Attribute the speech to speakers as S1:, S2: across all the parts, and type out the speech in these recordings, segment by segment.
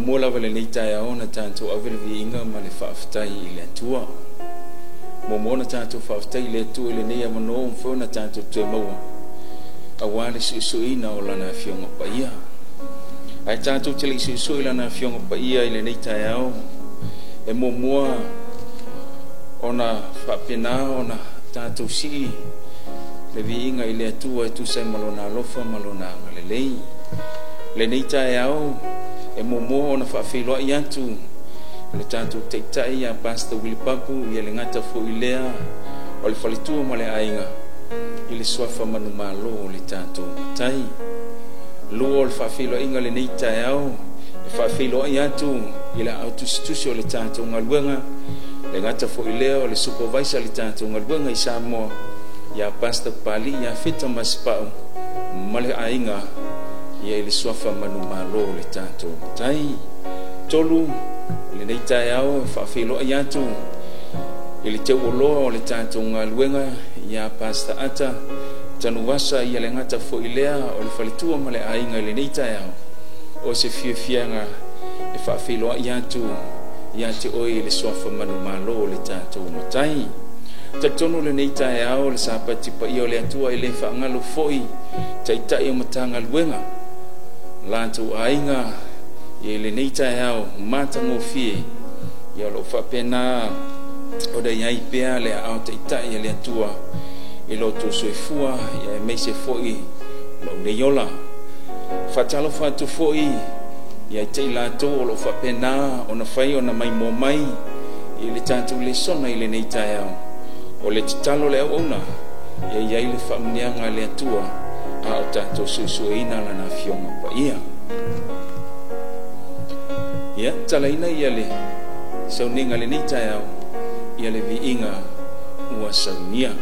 S1: Muamua lava i lenei taeao ona tatou ave le viiga ma le faafetai i le Atua. Muamua ona tatou faafetai i le Atua i lenei avanoa ua mafai ona tatou toe maua aua le suesueina o Lana Afioga Paia. Ae tatou te le i suesue i Lana Afioga Paia i lenei taeao, e muamua ona faapena ona tatou sii le viiga i le Atua e tusa ai ma Lona alofa ma Lona agalelei. Lenei taeao e muamua ona faafeiloai atu le tatou taitai ia Pastor Willie Papu, ia le gata foi lea o le faletua ma le aiga i le suafa manumalo o le tatou Matai. Lua o le faafeiloaiga lenei taeao e faafeiloai atu i le aao tusitusi o le tatou galuega, le gata foi lea o le supervisor o le tatou galuega i Samoa ia Pastor Papalii Iafeta Masepau ma le aiga ia i le suafa manumalo o le tatou Matai. Tolu, lenei taeao e faafeiloai atu i le teuoloa o le tatou galuega ia Pastor Ata Tanuvasa, ia le gata foi lea o le faletua ma le aiga i lenei taeao o se fiafiaga e faafeiloai atu ia te oe i le suafa manumalo o le tatou Matai. Talitonu lenei taeao le sapati paia o le Atua e le faagalo foi taitai o Matagaluega latou aiga i lenei taeao matagofie, ia o lo o faapena ona i ai pea le aao taitai a le Atua i lo outou soifua, ia aemaise foi lou nei ola. Faatalofa atu foi ia te i latou o lo o faapena ona fai ona maimoa mai i le tatou lesona i lenei taeao. O le tatalo le auauna, ia i ai le faamuniaga a le Atua a o tatou suesueina Lana Afioga Paia. Ia, talaina ia le sauniga lenei taeao, ia le viiga ua saunia.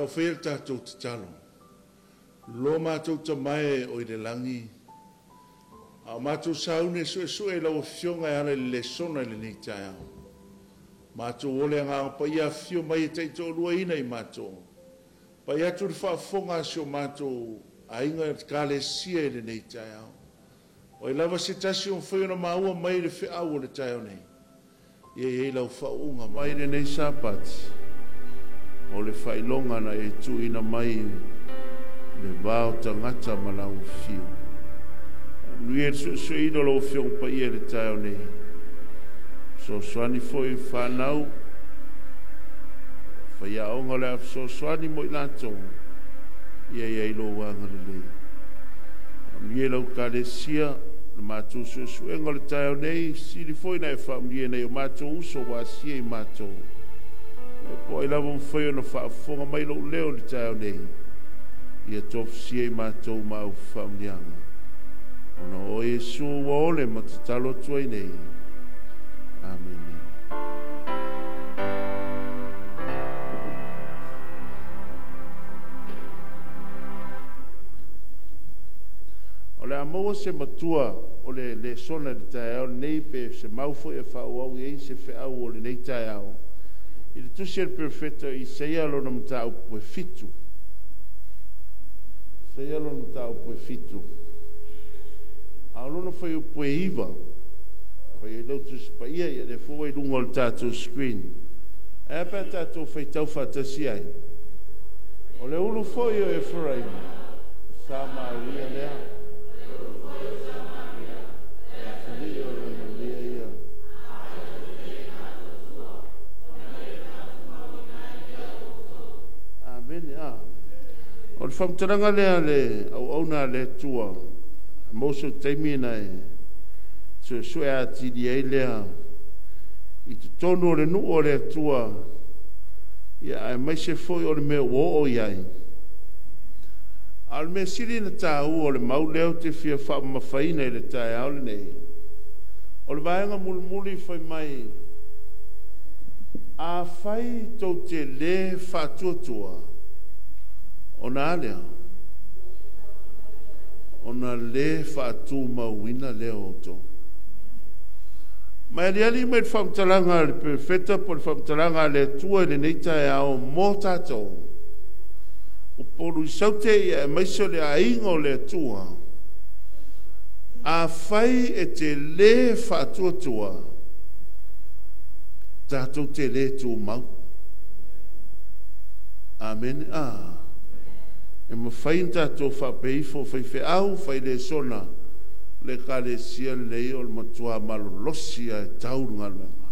S2: faia le tatou tatalo. Lo matou Tama e o i le lagi, a o matou sauni e suesue i lau Afioga e ala i le lesona i lenei taeao. Matou o le Agaga Paia afifio mai e taitoaluaina i matou. Pai atu le faafofoga a si o matou aiga Ekalesia i lenei taeao. O ai lava se tasi o mafai ona maua mai le feau o le taeao nei, ia i ai lau faauuga mai lenei Sapati, o le faailoga na e tuuina mai le va o tagata ma lau afio. Faamanuia i le suesueina o lau Afioga Paia i le taeao nei. Fesoasoani foi i fanau, faiaoga o le a fesoasoani mo i latou, ia i ai lou agalelei. Faamanuia i lau Ekalesia, le matou suesuega o le taeao nei, sili foi ona e faamanuia i nai o matou uso ua asia i matou. Ia po o ai lava ua mafai ona faafofoga mai lou leo i le taeao nei, ia tofusia i matou ma au faamanuiaga. Ona o oe Iesu ua ole ma tatalo atu ai nei. Amene. O le a maua se matua o le lesona i le taeao lenei pe se mau foi e faaauau i ai se feau o lenei taeao i le tusi a le Perofeta o Isaia lona mataupu e 7. Isaia lona mataupu e 7, a o lona fuaiupu e 9. Afai e i ai lau Tusi Paia, ia lea foi ua i luga o le tatou screen. Ae a pe a tatou faitau faatasi ai? O le ulu foi o Eferaima, o Samaria lea. O le atalii o Remalia ia. Amene. O le faamatalaga lea a le auauna a le Atua, maua sou taimi ona e suesue atili ai lea i totonu o le nuu o le Atua, ia aemaise foi o le mea ua oo i ai. A o le mea sili ona taua o le mau lea ou te fia faamamafaina i le taeao lenei, o le vaega mulimuli fai mai, afai tou te le faatuatua, ona a lea? Ona le faatumauina lea o outou. Ma e aliali mai le faamatalaga a le Perofeta po o le faamatalaga a le Atua i lenei taeao mo tatou, Upolu i Saute aemaise o le aiga o le Atua, afai e te le faatuatua, tatou te le tumau. Amene. E mafai ona tatou faapea ifo, faifeau, failesona, le Ekalesia lenei o le matua malolosi lava e tau le galuega.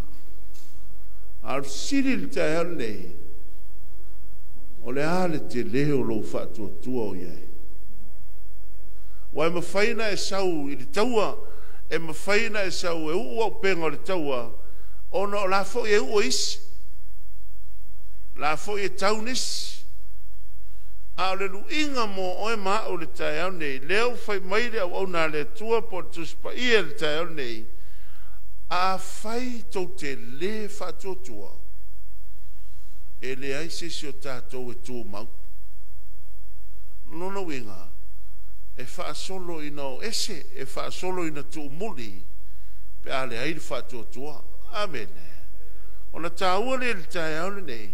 S2: A o le fesili i le taeao lenei, o le a le tele o lou faatuatua o i ai? Aua e mafai ona e sau i le taua, e mafai ona e sau e uu auupega o le taua, ona o la foi e uu e isi, o la foi e tau nisi. A o le luiga mo oe ma au i le taeao nei, lea ua fai mai le auauna a le Atua po o le Tusi Paia i le taeao nei, afai tou te le faatuatua, e leai se isi o tatou e tumau. O lona uiga, e faasolo ina o ese, e faasolo ina tuumuli, pe a leai le faatuatua. Amene. Ona taua lea i le taeao lenei,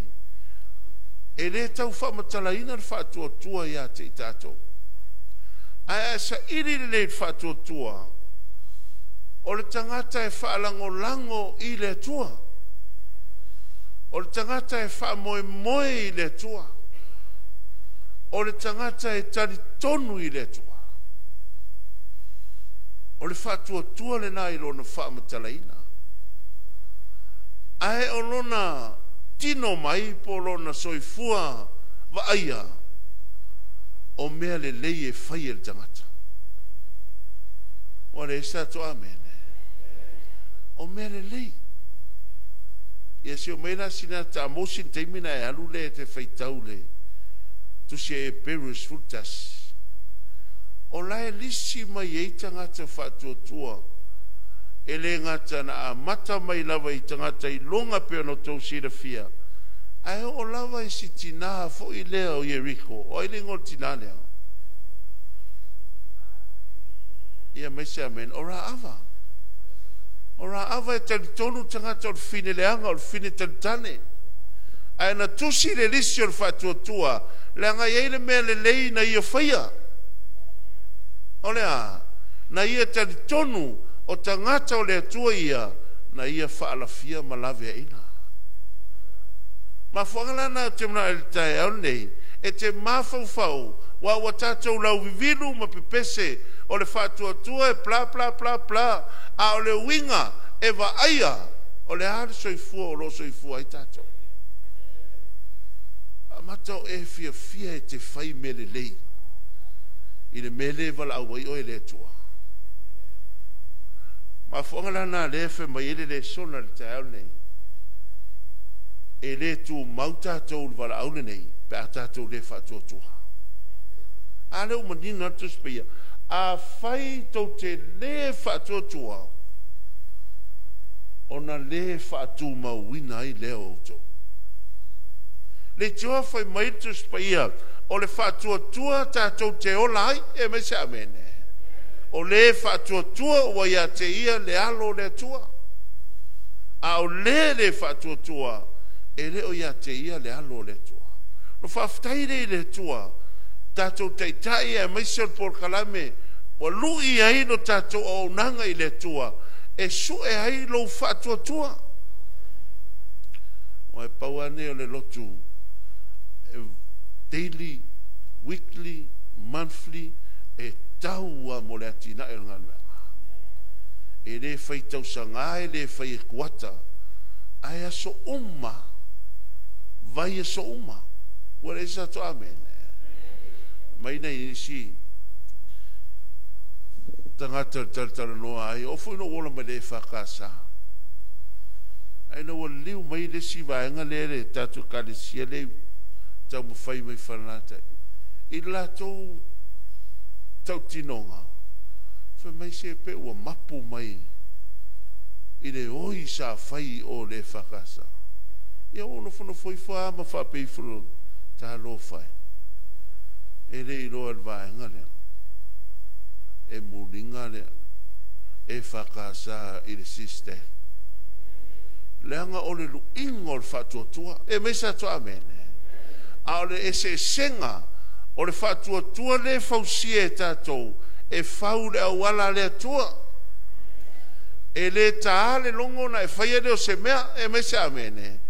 S2: e le tau faamatalaina le faatuatua ia te i tatou. Ae a saili lelei i le faatuatua, o le tagata e faalagolago i le Atua. O le tagata e faamoemoe i le Atua. O le tagata e talitonu i le Atua. O le faatuatua lena i lona faamatalaina. Ae o lona tino mai po o lona soifua vaaia, o mea lelei e fai e le tagata. Ua leai se tatou amene. O mea lelei. Ia se o mai la sina ta mosi le taimi na e alu le te faitau le tusi e Eperu 11. O la e lisi mai ai tagata faatuatua. E le gata na amata mai lava i tagata iloga pe ona outou silafia, Ae oo lava i si tinā foi lea o Ieriko. O ai le igoa o le tinā lea? Ia mai se amene. O Raava. O Raava e talitonu tagata o le fine leaga, o le fine talitane. Ae na tusi le lisi o le faatuatua, leaga e i ai le mea lelei na ia faia. O le a? Na ia talitonu o tagata o le Atua ia, na ia faalafia ma laveaina. Mafuaaga la na ou te manao i le taeao lenei, e te mafaufau, ua ua tatou lauvivilu ma pepese o le faatuatua e bla bla bla bla, a o le uiga e vaaia o le a le soifua o lo o soifua ai tatou. Amata o e fiafia e te fai mea lelei i le mea le valaau ai oe e le Atua. Mafuaaga la na lea e fai mai ai le lesona i le taeao lenei. E le tumau tatou i le valaau lenei pe a tatou le faatuatua. A lea ua manino lava le Tusi Paia. Afai tou te le faatuatua, ona le faatumauina ai lea o outou. Leitioa fai mai le Tusi Paia, o le faatuatua tatou te ola ai. E mai se amene. O le faatuatua ua ia te ia le alo o le Atua. A o le le faatuatua, e le o ia te ia le alo o le Atua. No faafetai lea i le Atua, tatou taitai aemaise o le polokalame, ua lui ai lo tatou auaunaga i le Atua, e sue ai lou faatuatua. Ua e pau lava nei o le lotu, daily, weekly, monthly, e tau lava mo le atinae o le galuega. E le fai tausaga, e le fai e kuata, ae aso uma, vai aso uma. Ua leai sa to amene. Mai nei isi tagata talatalanoa ai, o foi no ola mai le EFKS. Ae na ua liliu mai le isi vaega lea le tatou ekalesia lea taumafai mai Falelatai. I le latou tautinoga, fai mai se pe ua mapu mai i le oi sa fai o le EFKS. Ia ua nofonofo ifo lava ma faapea ifo, talofa e, e le iloa e le vaega lea, e muliga le EFKS i le sister. Leaga o le luiga o le faatuatua. E mai sa to amene. A o le eseesega o le faatuatua le fausia e tatou, e fau le auala a le Atua. E le tā le logo na e faia lea o se mea. E mai se amene.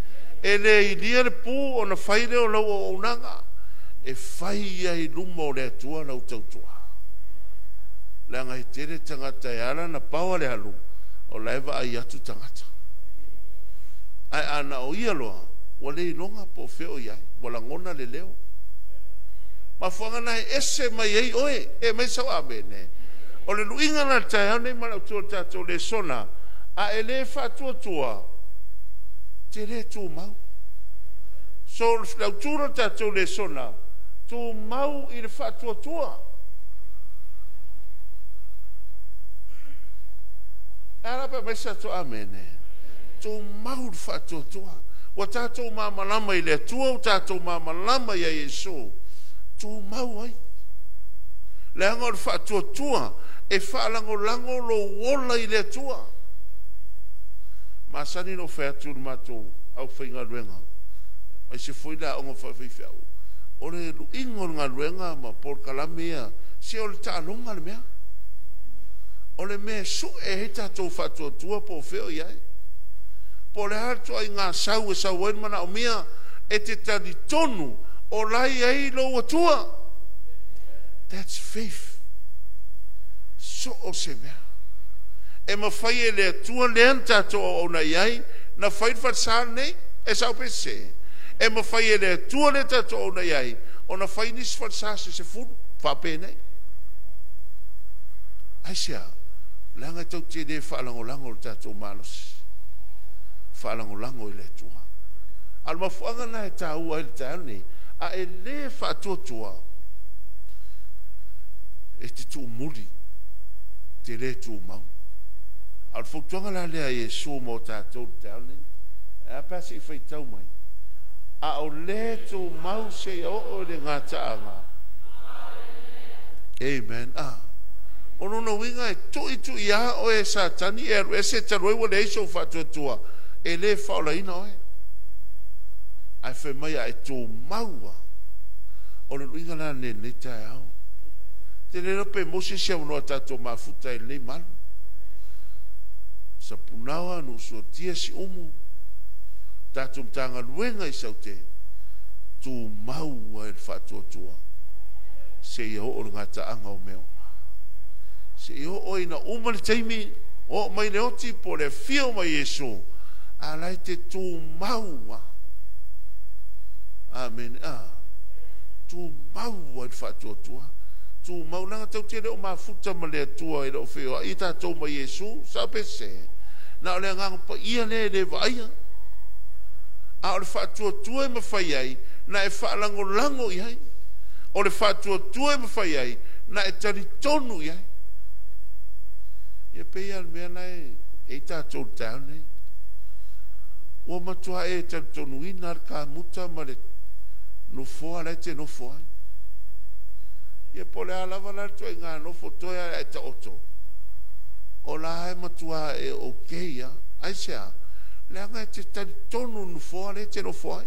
S2: E le ilia le pu ona fai lea o lau auaunaga. E fai ai luma o le Atua lau tautua. Leaga e tele tagata e ala na paoa le alu, o la e vaai atu tagata. Ae ana o ia loa, ua le iloga po o fea o i ai, ua lagona le leo. Mafuaaga na e ese mai ai oe, e mai sau amene. O le luiga na le taeao nei ma le autua o le tatou lesona, a e le faatuatua, te le tumau. So, le autua o le tatou lesona, tumau i le faatuatua. E ala pe mai sa to amene. Tumau le faatuatua. Ua tatou mamalama i le Atua, ua tatou mamalama ia Iesu. Tumau ai. Leaga o le faatuatua e faalagolago lou ola i le Atua. Masani no fai atu le matou aufaigaluega. Ai se foi le aoga faafeifeau. O le luiga o le galuega ma polokalame ia, se o le taaloga le mea. O le mea sue ai tatou faatuatua po o fea o i ai. Po o le a le ituaiga sau e sau ai le manaomia, e te talitonu o la i ai lou Atua. That's faith. So o se mea. E mafai e le Atua lea na tatou auauna i ai, na fai le falesa lenei, e sao pe sese. E mafai e le Atua lea tatou auauna i ai, ona fai nisi falesa se 10, faapenei. Aisea, leaga e tatou te le faalagolago le tatou malosi. Faalagolago i le Atua. A o le mafuaaga na e taua ai le taeao lenei, a e le faatuatua, e te tuumuli, te le tumau. A o le fautuaga la lea a Iesu mo tatou le taeao lenei, e a pe a se i faitau mai. A o lē tumau seia oo i le gataaga. Amen. A. O lona uiga e tu'itu'iā oe e Satani e alu ese talu ai ua leai sou faatuatua, e lē faaolaina oe. Ae fai mai a e tumau lava. O le luiga la lenei i lenei taeao. Ou te le iloa pe maua se isi avanoa e tatou mafuta ai i lenei malu. Sapunaoa, Nuusuatia, Siumu, tatou Matagaluega i Saute, tumau ai le faatuatua seia oo le gataaga o mea uma. Seia oo ina uma le taimi, oo mai le oti po o le afio mai Iesu, a la e te tumau lava. Amene. A. Tumau ai le faatuatua. Tumau, leaga tatou te le o mafuta ma le Atua e le o feoai tatou ma Iesu, sao pe sese? Na o le Agaga Paia lea e le vaaia. A o le faatuatua e mafai ai na e faalagolago i ai. O le faatuatua e mafai ai na e talitonu i ai. Ia pei lava o le mea la e i ai tatou i le taeao lenei. Ua matua e talitonuina lava le kamuta ma le nofoa la e te nofo ai. Ia po o le a lava la le ituaiga nofo toe lava ae taoto, o la e matua e okay lava. Aisea? Leaga e te talitonu i le nofoa lea e te nofo ai.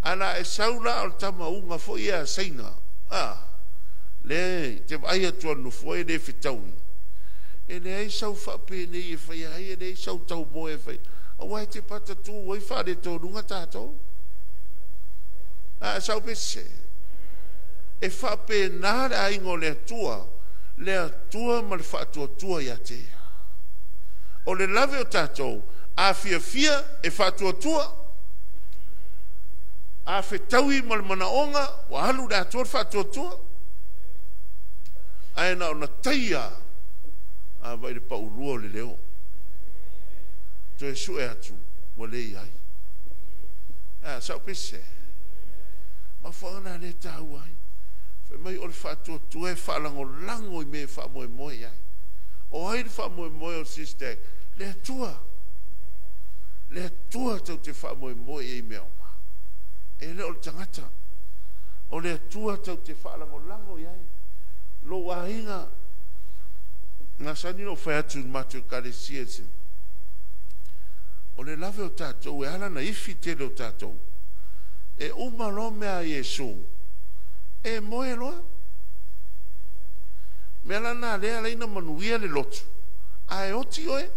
S2: Ae o le a e sau la o le tamauga foi ia a Saina, a, lea e te vaai atu lava i le nofoa e le fetaui, e leai sau faapenei e faia ai, e leai sau taumoe e faia ai, aua e te patatu ai faaletonuga tatou. A sau pe sese? E faapena le aiga o le Atua, le Atua ma le faatuatua ia te Ia. O le lave o tatou, a fiafia e faatuatua, a fetaui ma le manaoga, ua alu i le atoa le faatuatua. Ae na ona taia a vai le paulua o le leo. Toe sue atu, ua le i ai. A, sao pe sese? Mafuaaga na lea e taua ai. Fai mai o le faatuatua e faalagolago i mea e faamoemoe i ai. O ai le faamoemoe o le SISTAC? Le Atua. Le Atua tou te faamoemoe i ai i mea uma. E le o le tagata. O le Atua tou te faalagolago i ai. Lou aiga, masani ona ou fai atu i le matou ekalesia, o le lave o tatou e ala ona ifi tele o tatou. E uma loa mea a Iesu, e moe loa. Mea la na lea ala ai ona manuia le lotu, ae oti oe.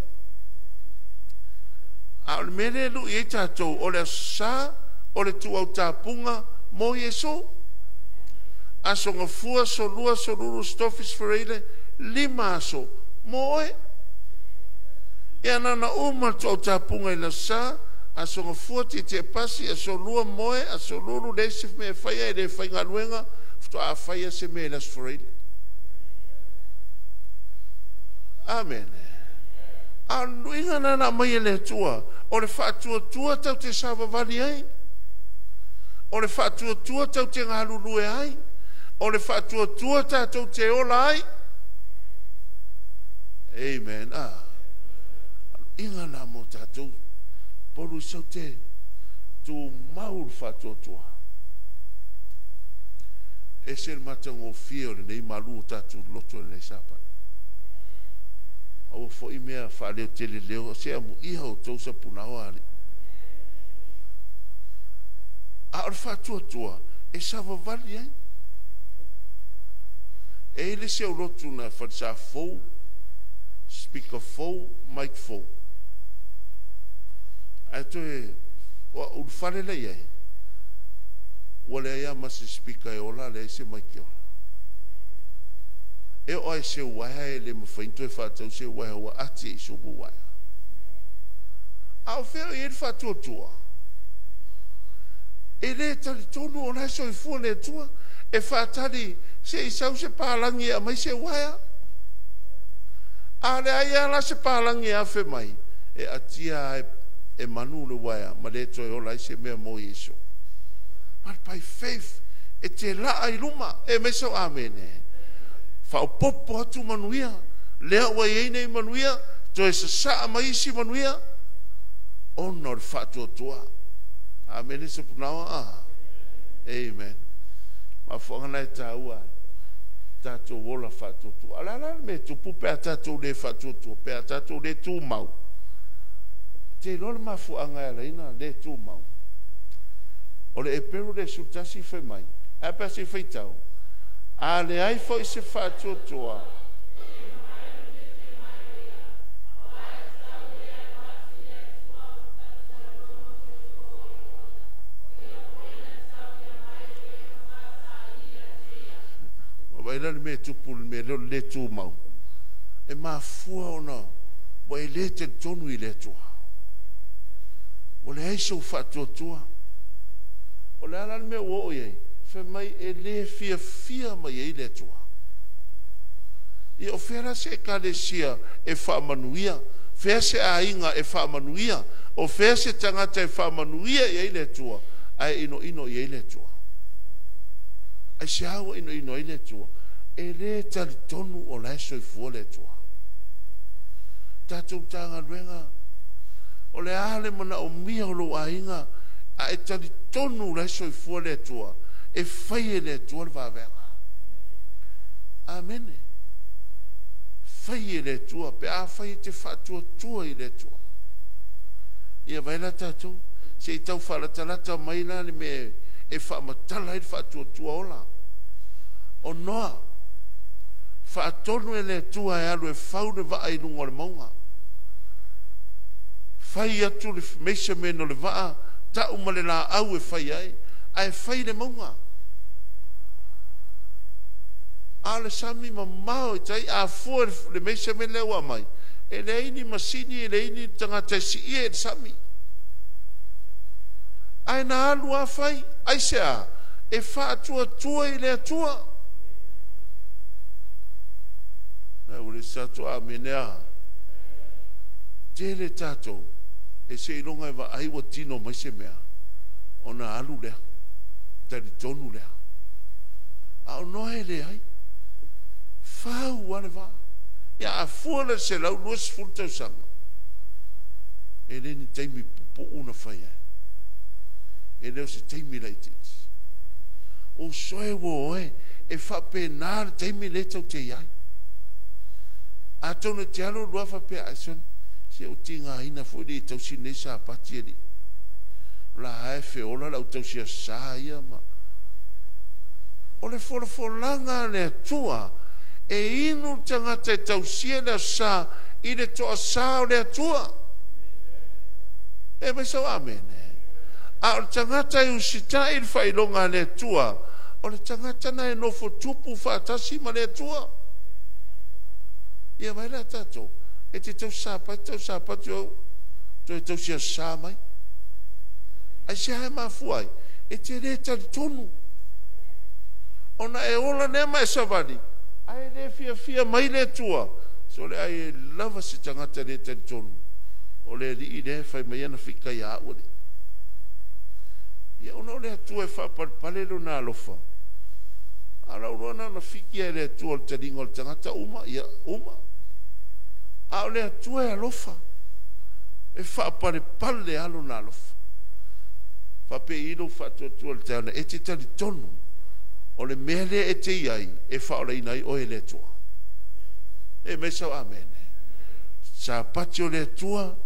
S2: A o le mea lea e lui ai tatou, o le Aso Sa, o le tuuautapuga mo Iesu. Aso Gafua, Aso Lua, Aso Lulu, Aso Tofi, Aso Faraile, 5 aso mo oe. Ia na ona uma le tuuautapuga i le Aso Sa, Aso Gafua, tietie pasi, Aso Lua moe, Aso Lulu leai se mea e faia, e le faigaluega, faatoa faia se mea i le Aso Faraile. Amene. A o le luiga lena na aumai e le Atua, o le faatuatua tatou te savavali ai, o le faatuatua tatou te galulue ai, o le faatuatua tatou te ola ai. Amen. A luiga lena mo tatou. Polu i saute, tumau le faatuatua. Ese le matagofie o lenei malu o tatou loto i lenei Sapati. Aua foi mea faaleo tele leo, se amuia outou sapunaoa alii. A o le faatuatua e savavali ai. E i ai le isi au lotu na falesa fou, speaker fou, mic fou. Ae toe ua ulufale la i ai, ua leai lava ma se speaker e ola, leai se mic e ola. E oo lava i se uaea e le mafai ona toe faatau se uaea ua ati ai sumu uaea. A o fea o i ai le faatuatua? E le talitonu o la e soifua le Atua. E faatali se i sau se palagi e aumai se uaea. A leai lava la se palagi e afe mai, e atia lava e manu le uaea ma le toe ola ai se mea mo Iesu. But by faith, e te laa i luma. E mai sau amene. Faaopoopo atu manuia. Lea ua i ai nei manuia, toe sasaa mai isi manuia, ona o le faatuatua. Amene sapunaoa a. Amen. Mafuaaga na e taua ai tatou ola faatuatua. A o le a la le mea e tupu pe a tatou le faatuatua, pe a tatou le tumau? E te iloa le mafuaaga e ala ai ona le tumau? O le Eperu le 11 fai mai, ae a pe a se i faitau, a leai foi se faatuatua, Vaai la le mea e tupu i le mea lea o le le tumau. E mafua ona ua e le talitonu i le Atua. Ua leai sou faatuatua. O le a la le mea ua oo i ai? Fai mai e le fiafia mai ai le Atua. Ia o fea la se ekalesia e faamanuia? Fea se aiga e faamanuia? O fea se tagata e faamanuia i ai le Atua ae inoino i ai le Atua? Aisea ua inoino ai le Atua? E le talitonu o la e soifua le Atua. Tatou Matagaluega, o le a le manaomia o lou aiga, a e talitonu o la e soifua le Atua, e fai e le Atua le vaveaga. Amene. Fai e le Atua pe afai e te faatuatua i le Atua. Ia vaai la tatou, se i tau faalatalata mai la le mea e faamatala ai le faatuatua ola. O Noa, faatonu e le Atua e alu e fau le vaa i luga o le mauga. Fai atu le measurement o le vaa, tau ma le laau e fai ai, ae fai le mauga. A o le sami mamao i tai, a fua le measurement lea ua aumai, e leai ni masini, e leai ni tagata e siia i le sami. Ae na alu lava fai. Aisea? E faatuatua i le Atua. Ae ua le sato amene a. Tele tatou e seiloga e vaai ua tino mai se mea ona alu lea, talitonu lea. A o Noa e leai. Fau lava le vaa. Ia a fua la i le 120 tausaga, e le ni taimi pupuu na fai ai. E le o se taimi laitiiti. O soe ua oe, e faapena le taimi lea tou te i ai. Atonu e te alu alu lava faapea, ai sole, se ua tigaina foi le tausi lenei Sapati alii. O la e feola le au tausi Aso Sa ia ma... O le folafolaga a le Atua, e inu le tagata e tausia le Aso Sa i le toasa o le Atua. E mai sau amene. A o le tagata e usitai i le faailoga a le Atua, o le tagata na e nofo tupu faatasi ma le Atua. Ia vai la tatou, e te tausi Sapati, tausi Sapati au, toe tausi Aso Sa mai. Aisea e mafua ai? E te le talitonu. Ona e ola lea ma e savali, ae le fiafia mai le Atua. Sole ai e lava se tagata le talitonu. O le Alii lea e fai mai ana fika ia au alii. Ia ona o le Atua e faapalepale lona alofa. A o lau iloa na ona fiki lava e le Atua o le taliga o le tagata uma, ia uma. A o le Atua e alofa, e faapalepale lava lona alofa. Faapei lou faatuatua i le taeao nei, e te talitonu o le mea lea e te i ai, e faaolaina ai oe e le Atua. E mai sau amene. Sapati o le Atua,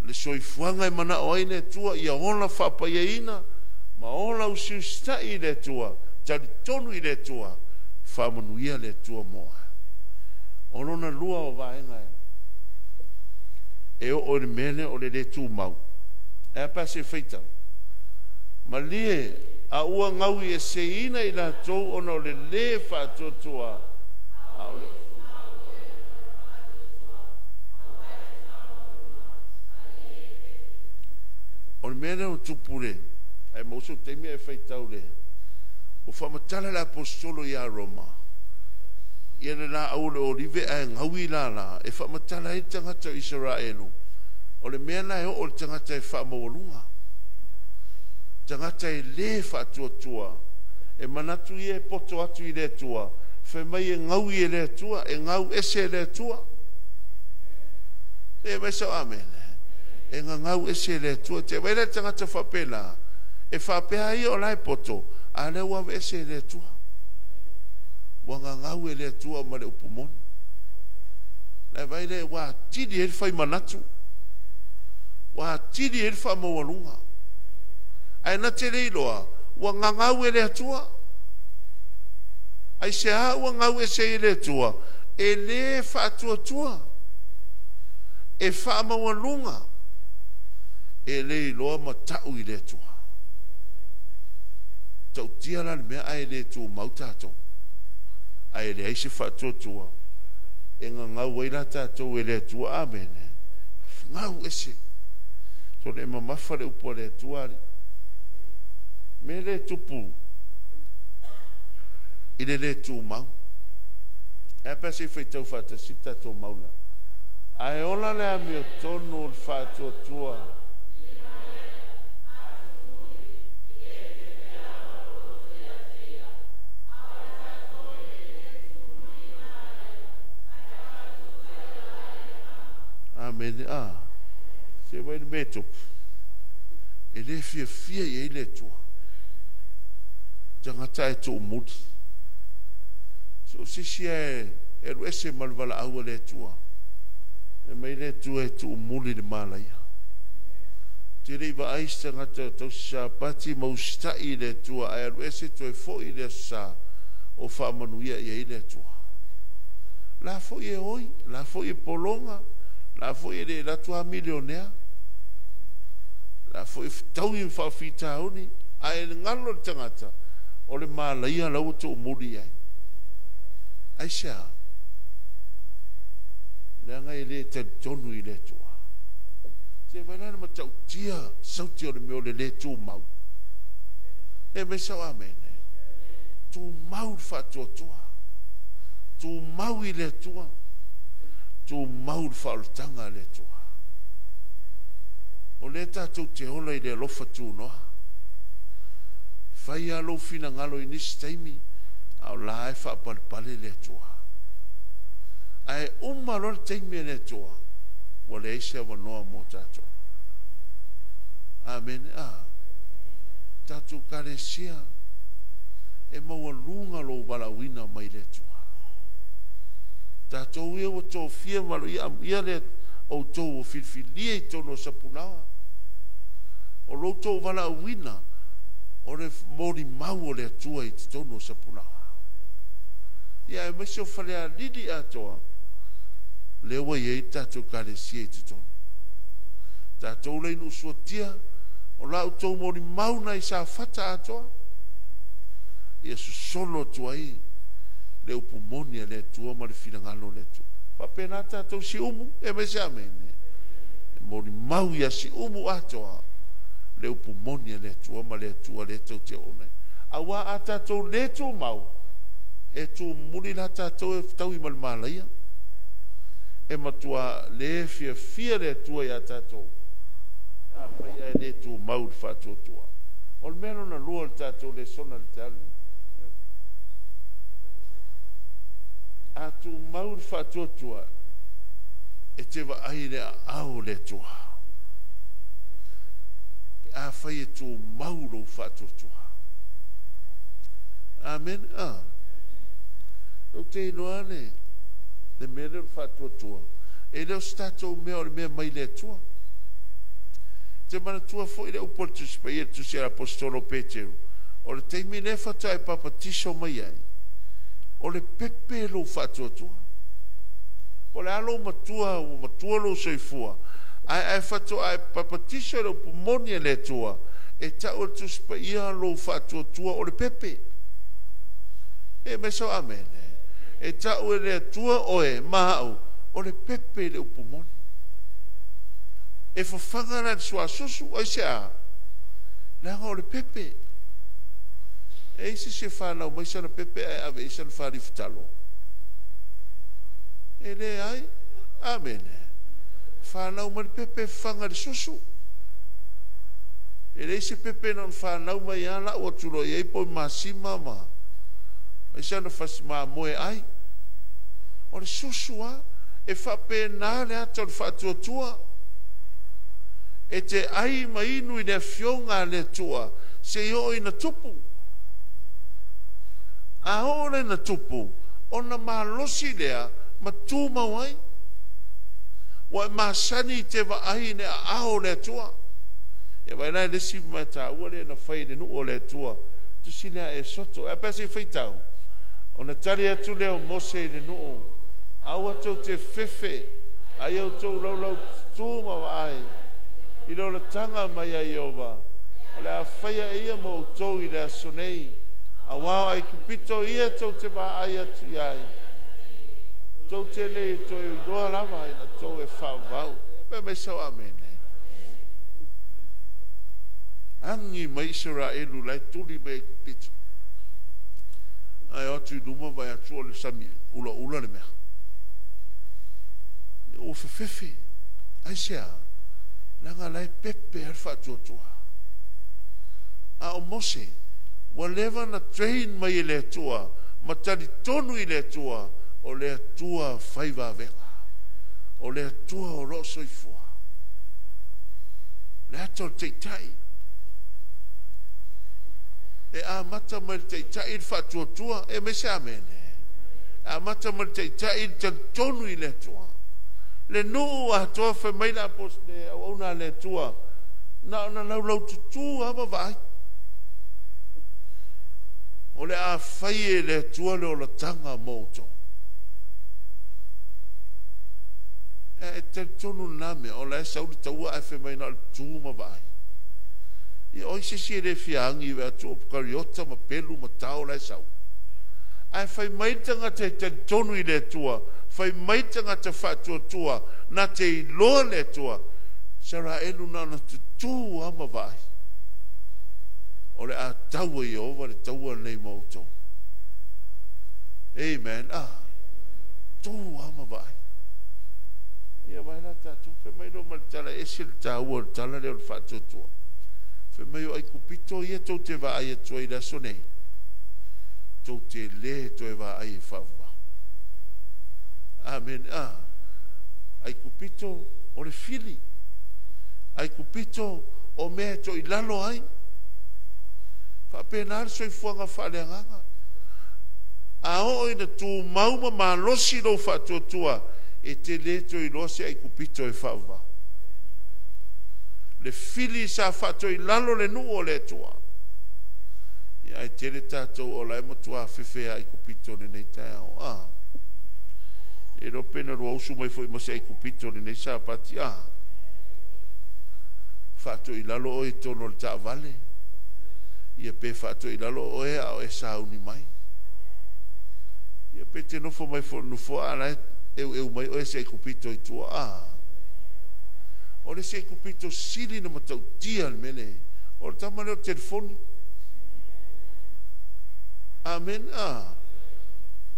S2: le soifuaga e manao ai le Atua, ia ola faapaiaina ma ola usiusitai i le Atua, talitonu i le Atua, faamanuia le Atua mo oe. O lona lua o vaega e oo i le mea lea o le le tumau. E a pe a se faitau? Malie, a ua gauieseina i latou ona o le le faatuatua, a o le O le mea lea ua tupu le, ae maua sou taimi ae faitau le, ua faamatala le Aposetolo ia Roma, ia le laau o le olive ae gaui lala, e faamatala ai le tagata o Isaraelu, o le mea la e oo i le tagata e faamaualuga. Tagata e le faatuatua, e manatu ia e poto atu i le Atua, fai mai e gaui e le Atua, e gau ese e le Atua. E mai sau amene. E gagau ese e le Atua. Te vaai la le tagata faapena, E faapea ai o la e poto, a lea ua aveese e le Atua. Ua gagau e le Atua ma le upu moni. Le vaai lea ua atili ai le fai manatu. Ua atili ai le faamaualuga. Ae na te le iloa, ua gagau e le Atua. Aisea ua gau ese ai e le Atua? E le faatuatua, e faamaualuga, e le iloa matau i le Atua. Tautia la le mea ae le tumau tatou. Ae leai se faatuatua e gagau ai la tatou e le Atua. Amene. Gau ese. So le mamafa le upu a le Atua alii. Me le tupu i le le tumau. E a pe a se i faitau faatasi le tatou mau lea. Ae ola le amiotonu o le faatuatua. Amene. A. Se vai le mea e tupu. E le fiafia i ai le Atua. Tagata e tuumuli. So sisi e alu ese ma le valaau a le Atua. E mai le Atua e tuumuli le malaia. Te le i vaai se tagata tausi sapati ma usitai i le Atua ae alu ese toe foi i le aso sa o faamanuia i ai le Atua. La foi e oi, la foi e pologa, la foi e le latu a milionea. La foi e fetaui ma faafitauli, ae le galo le tagata o le malaia la ua tuumuli i ai. Aisea? Leaga e le talitonu i le Atua. Se vai la le matautia sauti o le mea o le le tumau. E mai sau amene. Tumau le faatuatua. Tumau i le Atua. Tumau le faaolataga a le Atua. O lea tatou te ola i le alofa tunoa. Fai lava lou finagalo i nisi taimi, a o la e faapalepale le Atua. Ae uma loa le taimi a le Atua, ua leai se avanoa mo tatou. Amene. A. Tatou kalesia, e maualuga lou valaauina mai le Atua. Tatou ia ua tofia ma lo ia amuia le outou o filifilia i totonu o Sapunaoa. O lou tou valaauina, o le molimau o le Atua i totonu o Sapunaoa. Ia aemaise o Falealili atoa, lea ua i ai tatou kalesia i totonu. Tatou lei nuusuatia, o la outou molimau na i Safata atoa. Ia sosolo atu ai le upu moni a le Atua ma le finagalo o le Atua. Faapena tatou Siumu, e mai se amene. E molimau ia Siumu atoa le upu moni a le Atua ma le Atua le tau te ona. Aua a tatou le tumau, e tumuli la tatou e fetaui ma le malaia. E matua le fiafia le Atua ia tatou. A fai ae le tumau le faatuatua. O le mea lona lua o le tatou lesona le tali. A tumau le faatuatua, e te vaai le aao o le Atua. Pe a fai e tumau lou faatuatua. Amen. A. Ou te iloa le mea lea o le faatuatua. E le o se tatou mea o le mea mai le Atua. Te manatua foi le upu o le Tusi Paia, le Tusi a le Aposetolo Peteru. O le taimi lea faatoa e papatiso mai ai, o le pepe lou faatuatua. O le a lou matua, ua matua lou soifua. Ae faatoa e papatiso le upu moni a le Atua, e tau le Tusi Paia lou faatuatua o le pepe. E mai sau amene. E tau e le Atua oe ma au, o le pepe le upu moni. E fafaga la le suasusu ai se a. Leaga o le pepe. E isi se whanau mai sana pepe ae ave i sana whalifutalo. E le ai. Amene. Whanau mai le pepe fafaga le susu. E le isi pepe na whanau mai a lau atulo i ai po masima ma. Ai sana fasima moe ai. O le susu a. E whapena le ata o le whaatuatua. E te ai ma inu i le afioga a le Atua se i oo ina tupu. A oo lea ina tupu, ona malosi lea ma tumau ai. Ua e masani i te vaai i le aao o le Atua. Ia vaai la i le isi mea taua lea na fai e le nuu o le Atua, tusi lea a Esoto. Ae a pe a se i faitau? Ona tali atu lea o Mose i le nuu, Aua tou te fefe, a ia outou laulaututu ma vaai i le olataga mai a Ieova, o le a faia e ia mo outou i le aso nei, auā o Aikupito ia tou te vaai atu i ai, tou te le toe iloa lava i latou e faavavau. Fai mai sau amene. Agi mai Isaraelu la e tuli mai Aikupito. Ae o atu i luma vaai atu o le sami ulaula le mea. Ua fefefe. Aisea? Leaga la e pepe lava le faatuatua. A o Mose, ua leva ona train mai e le Atua ma talitonu i le Atua, o le Atua fai vavega. O le Atua o lo o soifua. Le ata o le taitai. E amata mai le taitai le faatuatua, e aemaise amene. E amata mai le taitai le talitonu i le Atua. Le nuu atoa fai mai le apos, le auauna a le Atua, na ona laulaututu lava ma vaai. O le a fai e le Atua le olataga mo outou. E talitonu lena mea, o la e sau le taua ae fai mai na o le tu ma vaai. Ia o ai se isi e le fia agi vae atu o Kariota ma pelu ma tao la e sau. Ae fai mai le tagata e talitonu i le Atua, fai mai le tagata faatuatua na te iloa le Atua, Isaraelu na ona tutū lava ma vaai. O le a tau e Ieova le taua lenei ma outou. Amen. Ah, tū lava ma vaai. Ia vaai la tatou, fai mai loa ma le tala, e ese le taua o le tala lea o le faatuatua. Fai mai o Aikupito ia tou te vaai atu ai i le aso nei, tou te le toe vaai e faavavau. Amen. Ah, Aikupito o le fili. Aikupito o mea e toilalo ai. Faapena le soifuaga faaleagaga. A oo ina tumau ma malosi lou faatuatua, e te le toe iloa se Aikupito e faavavau. Le fili sa faatoilalo le nuu o le Atua. Ia ae tele tatou o la e matua fefe a Aikupito i lenei taeao. Ah. E iloa pe na lua usu mai foi ma se Aikupito i lenei Sapati. Ah. Faatoilalo oe i totonu o le taavale. Ia pe faatoilalo oe a o e sauni mai. Ia pe te nofo mai foi i le nofoa a la e eueu mai oe se Aikupito i tua. Ah. O le isi Aikupito sili na matautia le mea lenei, o le tama lea o le telefoni. Amen. Ah.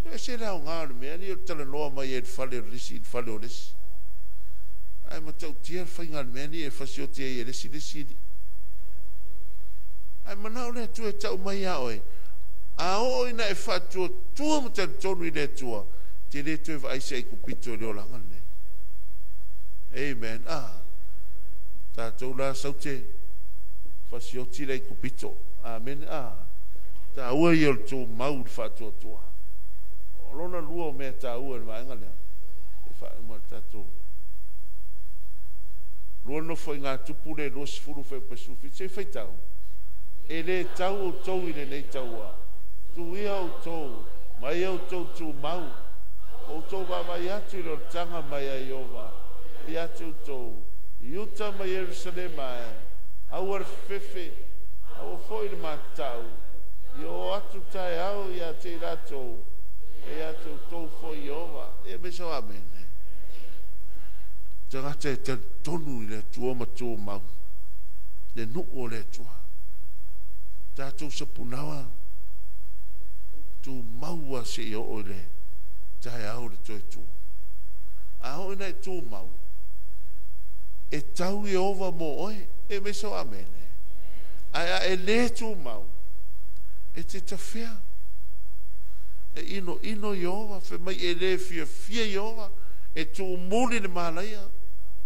S2: E ese le aoga o le mea lenei o le talanoa mai ai i le fale o le isi i le fale o le isi. Ae matautia le faiga o le mea lenei e fasioti ai e le isi le isi. Ae manao le Atua e tau mai ia oe, a oo ina e faatuatua ma talitonu i le Atua, e te le toe vaai se Aikupito i le olaga lenei. Amen. Ah, tatou la saute fasioti le Aikupito. Amen. Ah, taua ia o le tumau i le faatuatua. O lona lua o mea taua i le vaega lea, e faauma le tatou lua nofoaiga tupu le 20 fuaiupu 17. Se i faitau. E le tau outou i lenei taua. Tuia outou, ma ia outou tumau, ma outou vaavaai atu i le olataga mai a Ieova ia te outou, i uta ma Ierusalema e, aua le fefefe, aua foi le matatau, ia oo atu taeao ia te i latou, e ia te outou foi Ieova. Ia me sau amene. Tagata e talitonu i le Atua ma tumau, le nuu o le Atua. Tatou sapunaoa, tumau lava seia oo i le taeao o le toe tu. A oo ina e tumau, e tau Ieova mo oe. E me sau amene. Ae a e le tumau, e te tafea. E inoino Ieova, fai mai e le fiafia Ieova, e tuumuli le malaia.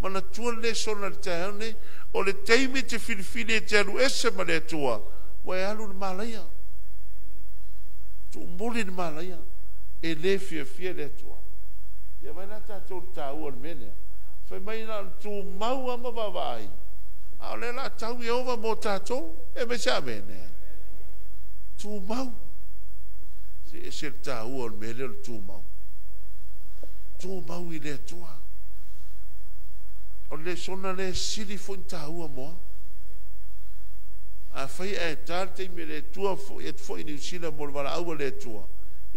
S2: Manatua le lesona i le taeao lenei, o le taimi e te filifili e te alu ese ma le Atua, ua e alu i le malaia. Tuumuli le malaia, e le fiafia le Atua. Ia vaai la tatou i le taua o le mea lea. Fai mai na ona tumau lava ma vaavaai, a o lea o le a tau Ieova mo tatou. E mai se amene. Tumau. Se ese le taua o le mea lea o le tumau. Tumau i le Atua. O le lesona lea e sili foi ona taua mo au. Afai ae ta le taimi e le Atua foi atu foi i Niu Sila mo le valaau a le Atua,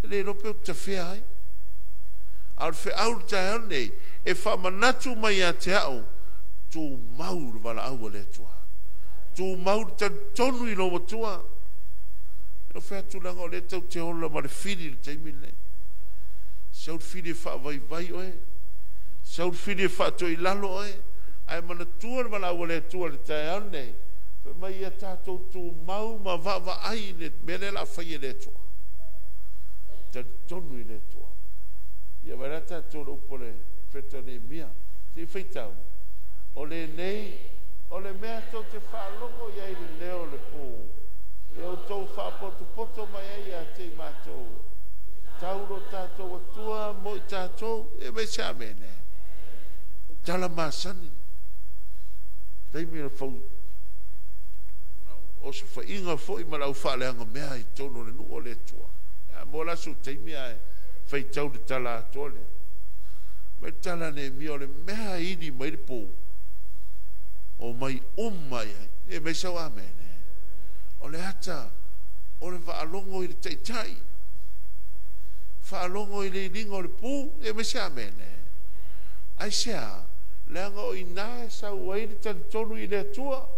S2: e le iloa pe ou te tafea ai. A o le feau i le taeao lenei, e faamanatu mai ia te au, tumau le valaau a le Atua. Tumau le talitonu i lou Atua. E fai atu leaga o lea e tau te ola ma le fili i le taimi lenei. Sau le fili e faavaivai oe, sau le fili e faatoilalo oe, ae manatua le valaau a le Atua i le taeao lenei, fai mai ia tatou tumau ma vaavaai i le mea lea o le a fai e le Atua. Talitonu i le Atua. Ia vaai la tatou i le upu a le Perofeta o Neemia. Se i faitau. O lenei, o le mea tou te faalogo i ai i le leo o le pū, e outou faapotopoto mai ai ia te i matou, tau lo tatou Atua mo i tatou. E mai se amene. Tala masani. Taimi o le fau osofaiga foi ma le aufaaleaga mea i totonu o le nuu o le Atua. A mo la sou taimi ae faitau le tala atoa lea. Mai le tala a Neemia o le mea e ili mai le pū, o mai uma i ai. E mai sau amene. O le ata o le faalogo i le taitai, faalogo i le iliga o le pū, e mai se amene. Aisea? Leaga o i ina e sau ai le talitonu i le Atua.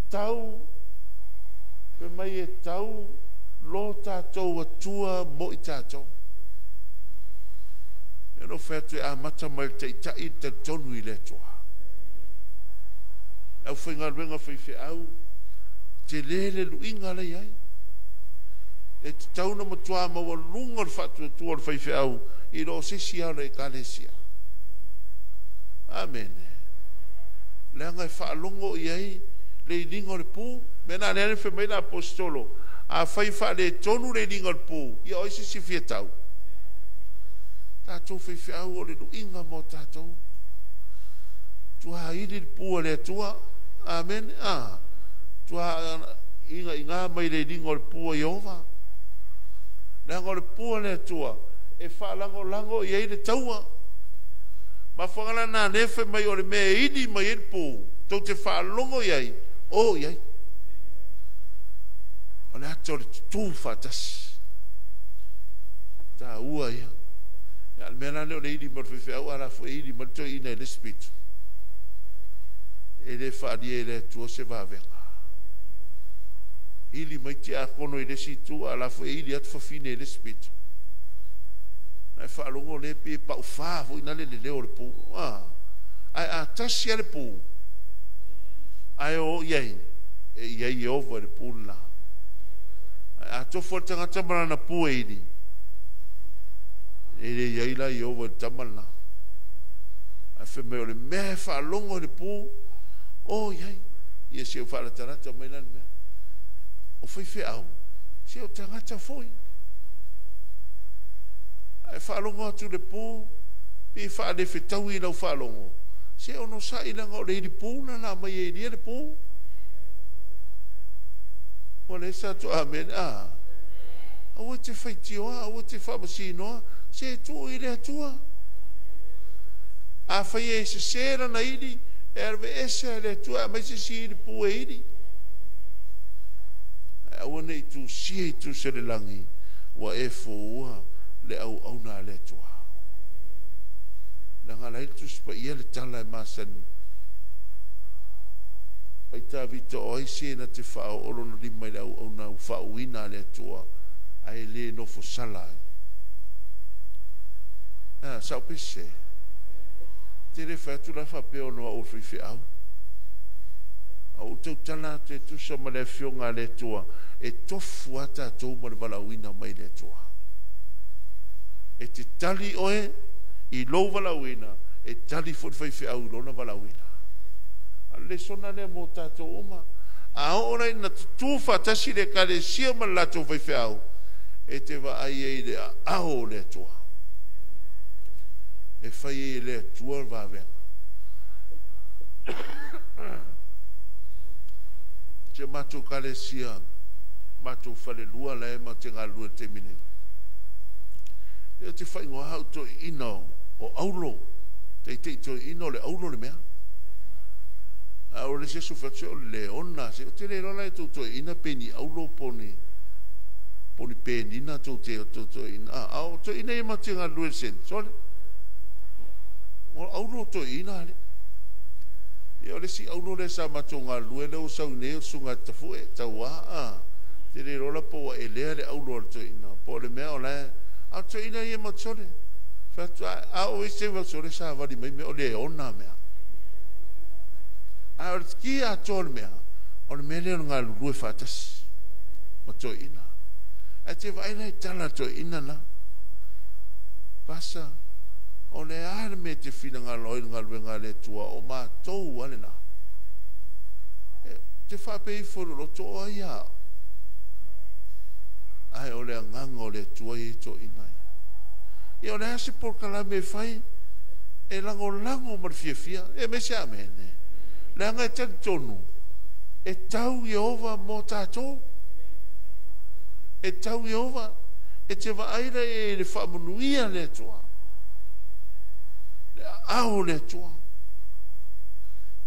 S2: Tau, fai mai e tau lo tatou Atua mo i tatou. E no fai atu e amata mai le taitai le talitonu i le Atua. Le aufaigaluega faifeau, tele le luiga la i ai. E tatau ona matua maualuga le faatuatua o le faifeau i lo se isi lava o le ekalesia. Amene. Leaga e faalogo i ai le iliga o le pū. Mea na lea fai mai le aposetolo, afai e faaletonu le iliga o le pū, ia o ai se isi e fia tau? Tatou faifeau o le luiga mo tatou. Tuaili le pū a le Atua. Amene. Ah. Tua inga mai le iliga o le pū a Ieova. Leaga o le pū a le Atua e faalagolago i ai le taua. Mafuaaga la na lea fai mai o le mea e ili mai ai le pū, tou te faalogo i ai, o i ai. O le ata o le tutū faatasi. Taua ia. Ia, le mea la lea o le ili mai o le faifeau, a la foi e ili mai le toeaina i le isi pito. E le faalia e le Atua se vavega. Ili mai tiakono i le isi itu, a la foi e ili atu fafine i le isi pito. Ae faalogo le pe paufā foi na le leo o le pū. Ah. Ae a tasi a le pū, ae o i ai, e i ai Ieova i le pū lena. Ae a tofu le tagata ma lana pū e ili, e le i ai la Ieova i le tama lena. Ae fai mai o le mea e faalogo i le pū, o i ai. Ia se o faalatalata mai la le mea. O faifeau, se o tagata foi. Ae faalogo atu le pū, pe faalefetaui i lau faalogo, se onosai leaga o le ilipū na la mai e ilia le pū. Ua le sa tu amen. Ah. Aua te faitioa, aua te faamasinoa, se tuu i le Atua. A fai e sese lana ili, e aveese e le Atua, aumai se isi ili pū e ili. Ae aua ne i tusia i tusi o le lagi, ua e foua le auauna a le Atua. Leaga la i le Tusi Paia le tala e masani. Pai Tavita o ai se na te faaoo lona lima i le auauna ua faauuina a le Atua, ae le nofo sala ai. Ah, sao pese. Te le fai atu la faapea ona o au o le faifeau. A ou tautala atu e tusa ma le afioga a le Atua, e tofu lava tatou ma le valaauina mai le Atua. E te tali oe i lou valaauina, E tali foi le faifeau i lona valaauina. A o le lesona lea mo tatou uma. A oo la ina tutu faatasi le ekalesia ma le latou faifeau, e te vaai ai i le aao o le Atua. E fai ai e le Atua le vavega. Si o matou ekalesia, matou falelua la e matou te galulue i le taimi nei. Ou te faaigoa au toeaina o Aulo, teitei toeaina o le Aulo le mea. A o le isi aso fai atu se o le Leona, se ou te le iloa la e tou toeaina pe ni Aulo po o ni Penina tou te toeaina. A o toeaina ia matou te galulue i le sent, sole. O Aulo toeaina ale. Ia o le isi Aulo lea sa matou galulue lea ua sau nei o le susuga ia Tafue Taua a. Te le iloa la po ua elea le Aulo a le toeaina po o le mea o la e... A o toeaina ia matou te sole. Fai atu, a oo i isi taimi sole savali mai mea o Leona mea. A o le ki atoa o le mea, o le mea lea o le galulue faatasi ma toeaina. Ae te vaai la i tala a toeaina la. Pasa, o le a le mea e te finagalo ai i le galuega a le Atua, o matou lava lena. E te faapea ifo i lou loto, o ai a au? Ae o le agaga o le Atua e i ai toeaina ia. Ia o le a se polokalame e fai, e lagolago ma le fiafia. E aumai se amene. Leaga e talitonu, e tau Ieova mo tatou. E tau Ieova, e te vaai la i le faamanuia a le Atua. Le aao o le Atua.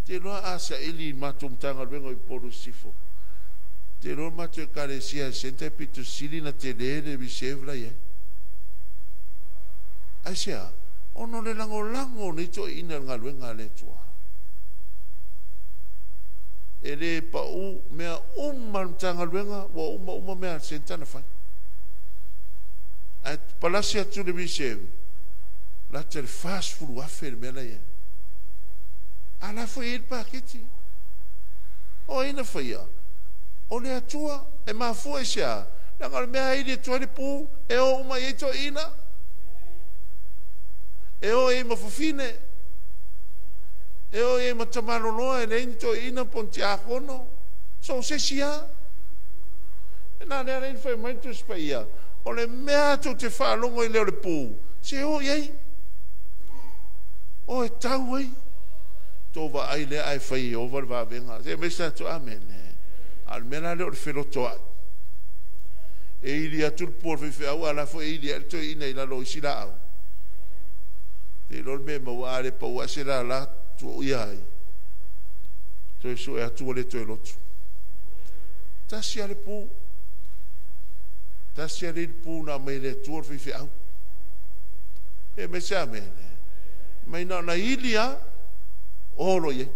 S2: Te iloa a saili i matou Matagaluega i Upolu i Sisifo, te iloa matou ekalesia e senta e pito sili na tele le reserve la i ai. Aisea? Ona o le lagolago o nei toeaiina i le galuega a le Atua. E le pau mea uma a le Matagaluega, ua uma uma mea a le senta na fai. Ae palasi atu le reserve, lata le 40,000 le mea la i ai. A la foi e i ai le paketi. O ai na faia? O le Atua. E mafua i se a? Leaga o le mea e ili atu ai le pu, e o uma i ai toeaiina. E o i ai ma fafine. E o i ai ma tamaloloa e leai ni toeaiina po o ni tiakono. So o se isi lava. E na lea na fai mai le Tusi Paia, o le mea tou te faalogo i leo o le pu, se o i ai. O e tau ai. Tou vaai lea ae fai e Ieova le vavega. Se aumai se tatou amene. A o le mea la lea o le felotoai. E ili atu le pu a le faifeau, a o la foi e ili ae le toeaina i lalo o isi laau. Te iloa le mea e maua, a le pau ae se lala, tuuia ai. Toe sue atu ua le toe lotu. Tasi lava le pu. Tasi lava le pu na aumai e le Atua o le faifeau. E aumai se amene. Mai na ona ili lava, o lo i ai.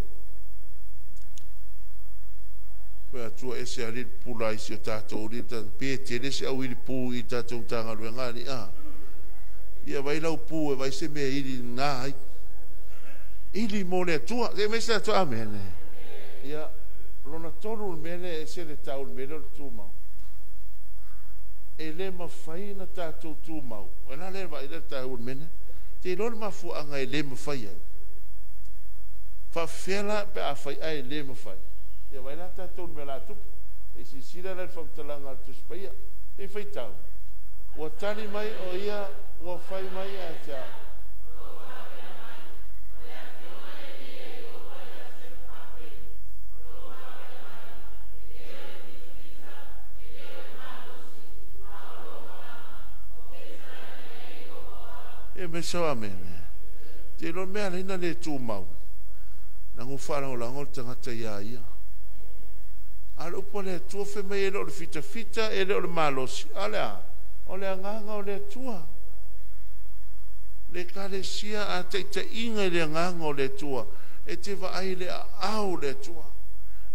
S2: Pei Atua ese ali le pula i si o tatou li, pe tele se au ili pu i tatou Matagaluega ali a. Ia vai lau pu e vai se mea ili ngā ai. Ili mo le Atua. Se aumai se tatou amene. Ia, lona tolu le mea lea ese le tau le mea lea o le tumau. E le mafai na tatou tumau. O la lea vai le tau le mea lea. Te iloa le mafuaaga e le mafai ai. Faafefea la pe a fai ae le mafai. Ia vai la tatou le mea la tupu. E silasila la i le faamatalaga a le Tusi Paia. E faitau. Ua tali mai o ia ua fai mai ia te au. E me so amene. Te iloa le mea ala ai na le tumau. Leaga ua faalagolago le tagata ia ia. A o le upu a le Atua fai mai e le o le fitafita, e le o le malosi. A o le a? O le agaga o le Atua. Le ekalesia a taitaiga i le agaga o le Atua, e te vaai i le aao o le Atua.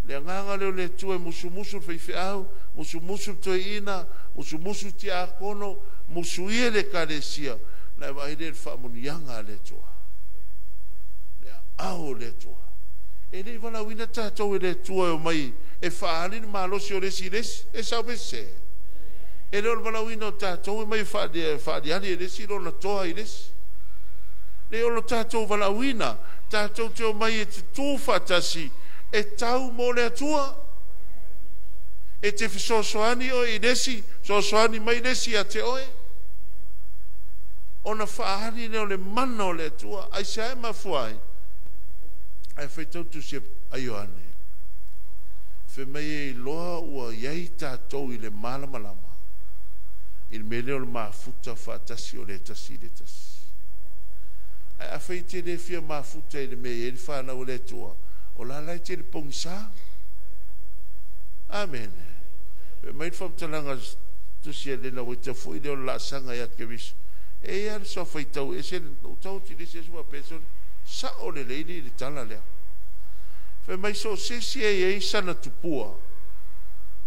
S2: Le agaga lea o le Atua e musumusu le faifeau, musumusu le toeaina, musumusu le tiakono, musuia le ekalesia, na e vaai lea i le faamanuiaga a le Atua. Le aao o le Atua. E le i valaauina tatou e le Atua e omai e faaali le malosi o le isi i le isi, e sao pe sese. E le o le valaauina o tatou e omai e faaliali e le isi lona toa i le isi. Le o lo tātou valaauina, tātou te o mai e te tū whaatasi, e tau mō le Atua. E te fesoasoani oe i lesi, fesoasoani mai lesi ia te oe. Ona faaali lea o le mana o le Atua. Aisea e mafua ai? Ae faitau le Tusi a Ioane, fai mai e iloa ua i ai tatou i le malamalama i le mea lea o le mafuta faatasi o le tasi i le tasi. Ae afai e te le fia mafuta i le mea e i ai le fanau a le Atua, o la la e te i le pogisa. Amene. Fai mai le faamatalaga a le Tusi a Elena Uaita foi lea o le laasaga ia Keriso. E i ai lava le soa faitau ese, na ou tau atu i le isi aso faapea, sole, sao lelei alii le tala lea. Fai mai so o se isi e i ai sana tupua,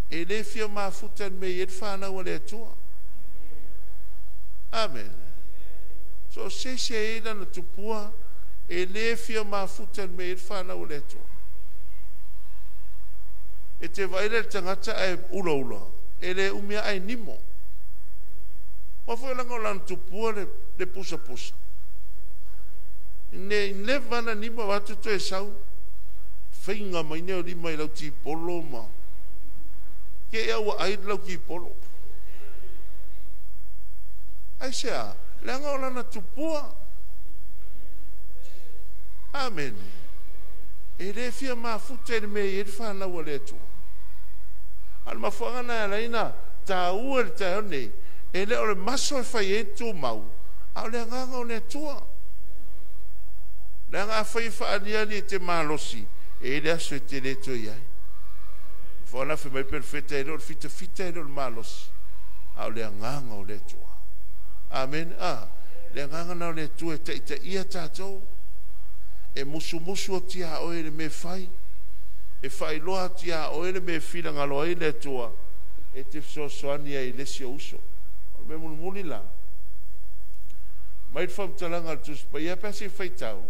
S2: e le fia mafuta i le mea e i ai le fanau a le Atua. Amene. So o se isi e i ai lana tupua, e le fia mafuta i le mea e i ai le fanau a le Atua. E te vaai la i le tagata ae ulaula, e le umi lava ae nimo. Aua foi leaga o lana tupua le pusapusa. Ne i leva ona nimo vaeatu toe sau, faiga mai nei o lima i lau tipolo ma te i lava ua ai le lau tipolo. Aisea? Leaga o lana tupua. Amene. E le fia mafuta i le mea e i ai le fanau a le Atua. A o le mafuaaga lena e ala ai ona taua i le taeao lenei, e le o le maso e fai ai le tumau, a o le agaga o le Atua. Leaga afai e faaaliali e te malosi, e i ai le aso e te le toe i ai. Fai mai le Perofeta, e le o le fitafita e le o le malosi, a o le agaga o le Atua. Amene. Le agaga lena o le Atua e taitaia tatou, e musumusu atu ia oe i le mea e fai, e faailoa atu ia oe le mea e finagalo ai le Atua, e te fesoasoani ai i le isi ou uso. O le mea mulimuli la, mai le faamatalaga a le Tusi Paia pe a se i faitau,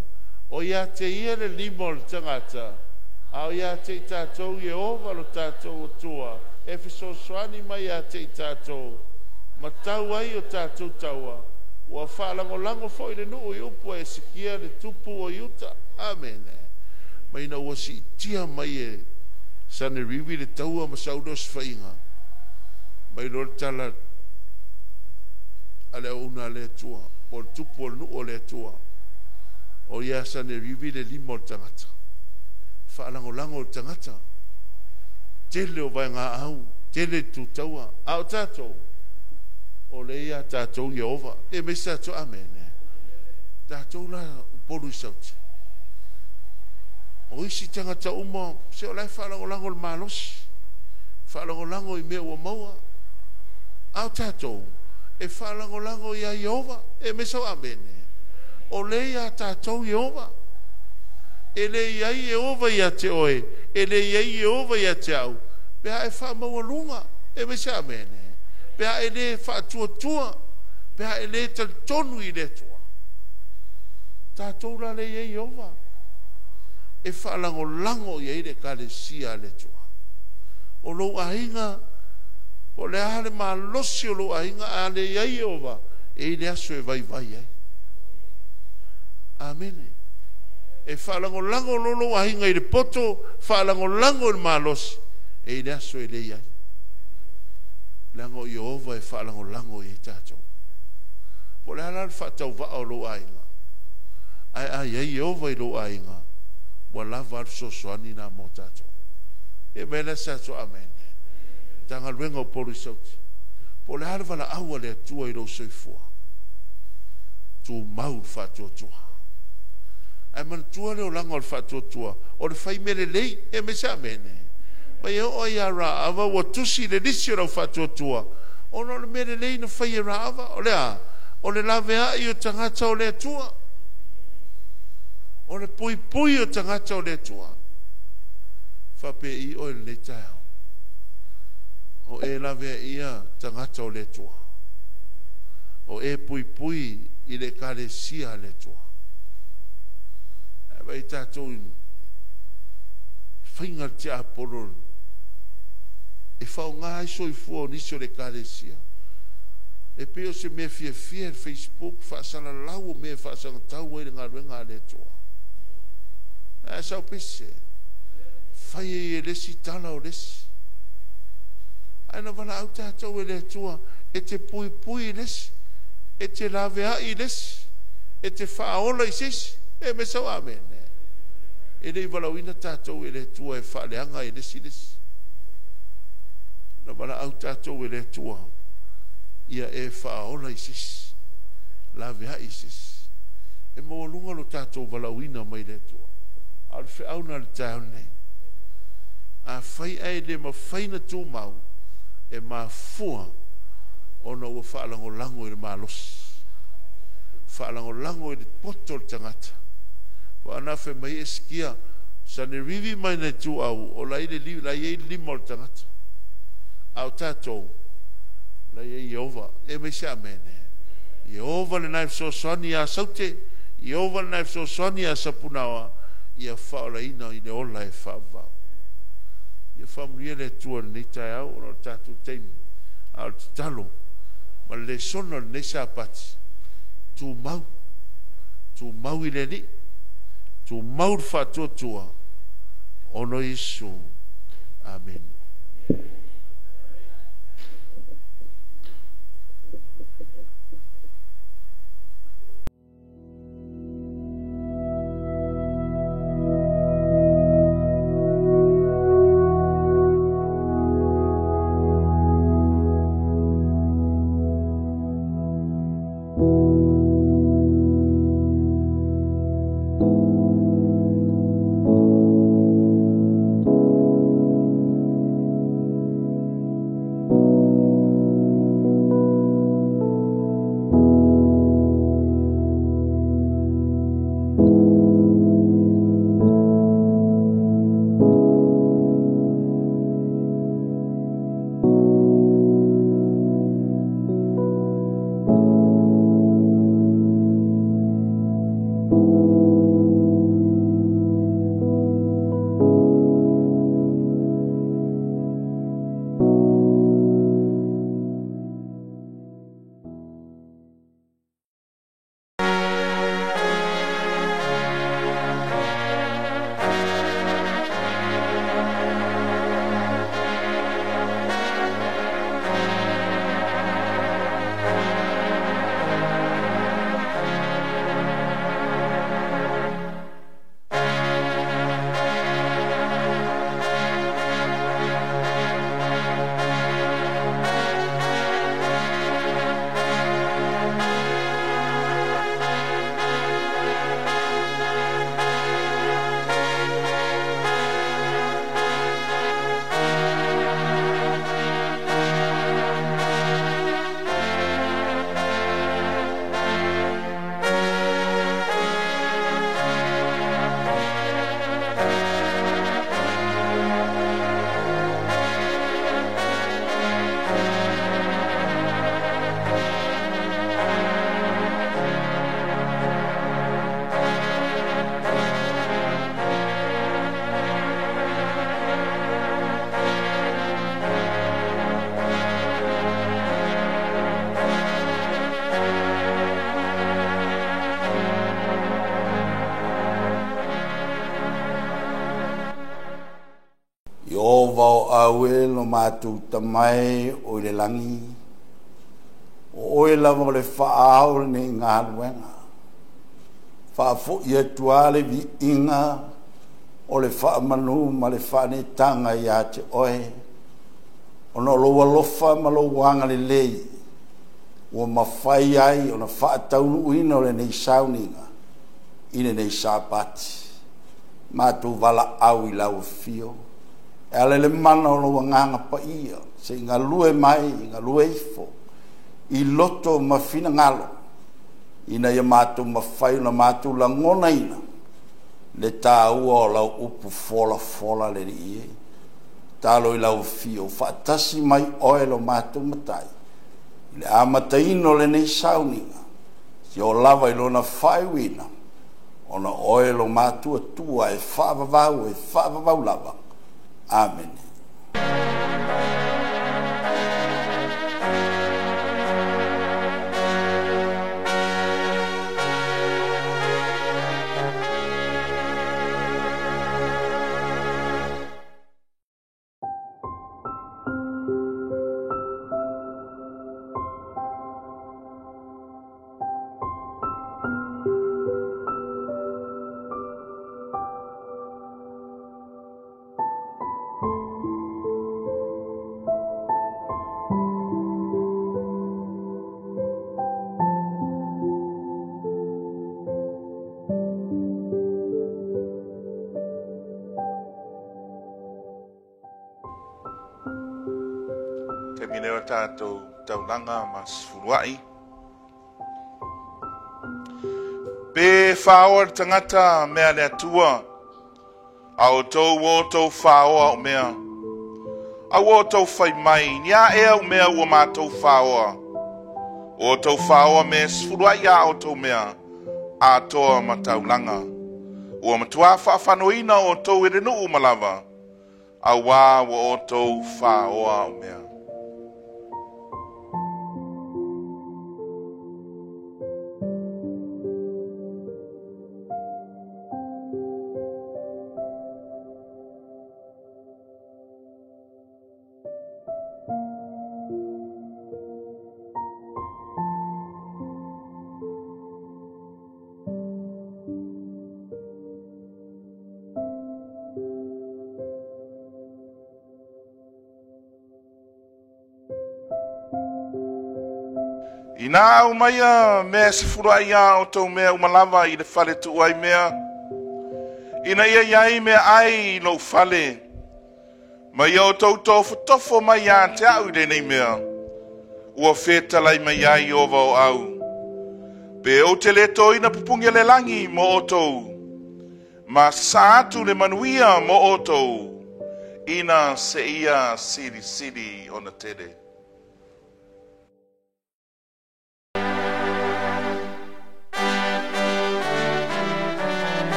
S2: o ia te ia le lima o le tagata, a o ia te i tatou Ieova lo tatou Atua, e fesoasoani mai ia te i tatou, ma tau ai o tatou taua, ua faalagolago foi le nuu i upu a Esekia le tupu o Iuta. Amene. Mai ina ua siitia mai e Sanerivi le taua ma sau lea o se faiga, mai loa le tala a le auauna a le Atua, po o le tupu o le nuu o le Atua, o ia Sanerivi le lima o le tagata, faalagolago le tagata, tele o vaegaau, tele le tutaua, a o tatou, o le ia tatou Ieova. E mai se tatou, amene. Tatou la Upolu i Saute. O isi tagata uma, se o la e faalagolago le malosi, faalagolago i mea ua maua. A o tatou, e faalagolago ia Ieova. E mai sau amene. O le ia tatou Ieova. E le i ai Ieova ia te oe, e le i ai Ieova ia te au, pe a e faamaualuga. E mai se amene. Pe a e le faatuatua, pe a e le talitonu i le Atua. Tatou la le i ai Ieova, e faalagolago i ai le Ekalesia a le Atua. O lou aiga, po o le a le malosi o lou aiga, a le i ai Ieova, e i ai le aso e vaivai ai. Amene. E faalagolago lo lou aiga i le poto, faalagolago i le malosi, e i ai le aso e le i ai. Leaga o Ieova e faalagolago i ai tatou. Po o le a la le faatauvaa o lou aiga, ae a i ai Ieova i lou aiga, ua lava a le fesoasoani na mo tatou. E mai la se tatou amene. Matagaluega o Upolu i Saute. Po o le a le valaau a le Atua i lou soifua, tumau le faatuatua. Ae manatua le olaga o le faatuatua, o le fai mea lelei, e mai se amene. Mai e oo ai ia Raava ua tusi le lisi o lau faatuatua, ona o le mea lelei na fai e Raava, o le a? O le laveai o tagata o le Atua. O le puipui o tagata o le Atua. Faapei oe lenei taeao. O e lavea ia tagata o le Atua. O e puipui i le Ekalesia a le Atua. Ae vai tatou i faiga le tiapolo e faaaoga ai soifua o nisi o le Ekalesia. E pei o se mea fiafia le Facebook faasalalau o mea e faasagatau ai le galuega a le Atua. Ae sau pese, fai ai e le isi tala o le isi. Ae na valaau tatou e le Atua e te puipui i le isi, e te laveai i le isi, e te faaola i se isi. E me sau amene. E le i valaauina tatou e le Atua e faaleaga i le isi le isi. Na valaau tatou e le Atua ia e faaola i se isi, laveai i se isi. E maualuga lo tatou valaauina mai le Atua. A o le feau lena i le taeao lenei. Afai ae le mafai ona tumau, e mafua ona ua faalagolago i le malosi, faalagolago i le poto o le tagata. Aua na fai mai Esekia, Sanerivi ma ina ituau, o la e i ai le lima o le tagata. A o tatou, o la e i ai Ieova. E aumai se amene. Ieova lena e fesoasoani ia Saute, Ieova lena e fesoasoani ia Sapunaoa, ia faaolaina i le ola e faavavau. Ia faamanuia le Atua i lenei taeao ona o le tatou taimi. A o le tatalo ma le lesona o lenei Sapati, tumau, tumau i le Alii, tumau le faatuatua, ona o Iesu. Amene.
S3: Ieova o au e lo matou Tama e o i le lagi, o oe lava o le faaao o lenei galuega. Faafoi atu lava le viiga o le faamanu ma le faaneetaga ia te oe, ona o lou alofa ma lou agalelei ua mafai ai ona faataunuuina o lenei sauniga i lenei Sapati. Matou valaau i lau afio e ala i le mana o lou Agaga Paia, se i galue mai, galue ifo i loto ma finagalo, ina ia matou mafai ona matou lagonaina le taua o lau upu folafola le Alii e. Talo i lau afio, faatasi mai oe lo matou Matai i le amataina o lenei sauniga, seia oo lava i lona faaiuina, ona o oe lo matou Atua e faavavau, e faavavau lava. Amene.
S2: Taimi lea o tatou taulaga ma sefuluai. Pe fāoa le tagata mea a le Atua, a outou ua outou fāoa au mea. A ua outou fai mai, ni a ea au mea ua matou fāoa. Ua outou fāoa mea e sefuluai a outou mea, atoa ma taulaga. Ua matuā faafanoina outou e le nuu uma lava, auā ua outou fāoa au mea. Inā aumaia mea e sefuluai a outou mea uma lava i le fale tuu ai mea, ina ia i ai meaai i lou fale, ma ia outou tofotofo mai ia te au i lenei mea, ua fetalai mai ai Ieova o au. Pe ou te le toina pupugi a le lagi mo outou, ma sasaa atu le manuia mo outou, ina seia silisili ona tele.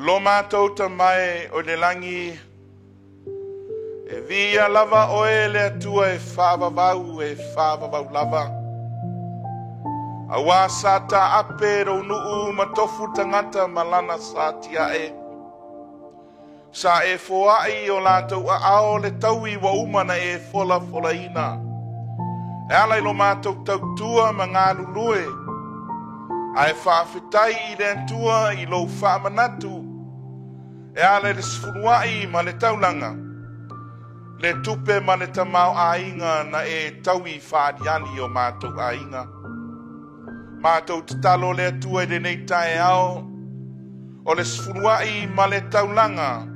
S2: Lo matou Tama e o i le lagi, e viia lava oe le Atua e faavavau e faavavau lava. Auā sa taape lou nuu ma tofu tagata ma lana sa tiae. Sa e foai i o latou aao le taui ua uma na e folafolaina. E ala i lo matou tautua ma galulue, ae faafetai i le Atua i lou faamanatu, e ala i le sefuluai ma le taulaga, le tupe ma le tamaoaiga na e taui faaliali o matou aiga. Matou tatalo le Atua i lenei taeao, o le sefuluai ma le taulaga,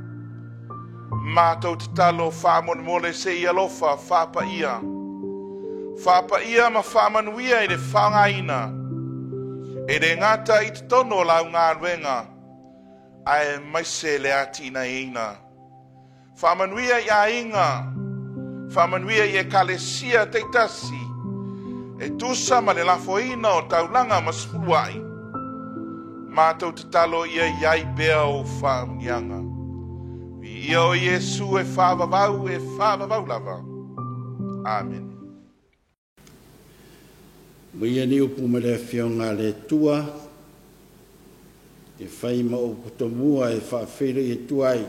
S2: matou tatalo faamolemole se i alofa faapaia. Faapaia ma faamanuia i le faaaogaina, e le gata i totonu o lau galuega, ae maise le atinaeina. Faamanuia i aiga, faamanuia i ekalesia taitasi, e tusa ma le lafoina o taulaga ma sefuluai. Matou tatalo ia i ai pea o faamanuiaga. Viia o Iesu e faavavau e faavavau lava. Amen.
S3: Ma ia ni upu ma le Afioga a le Atua, e fai ma upu tomua e faafeiloai atu ai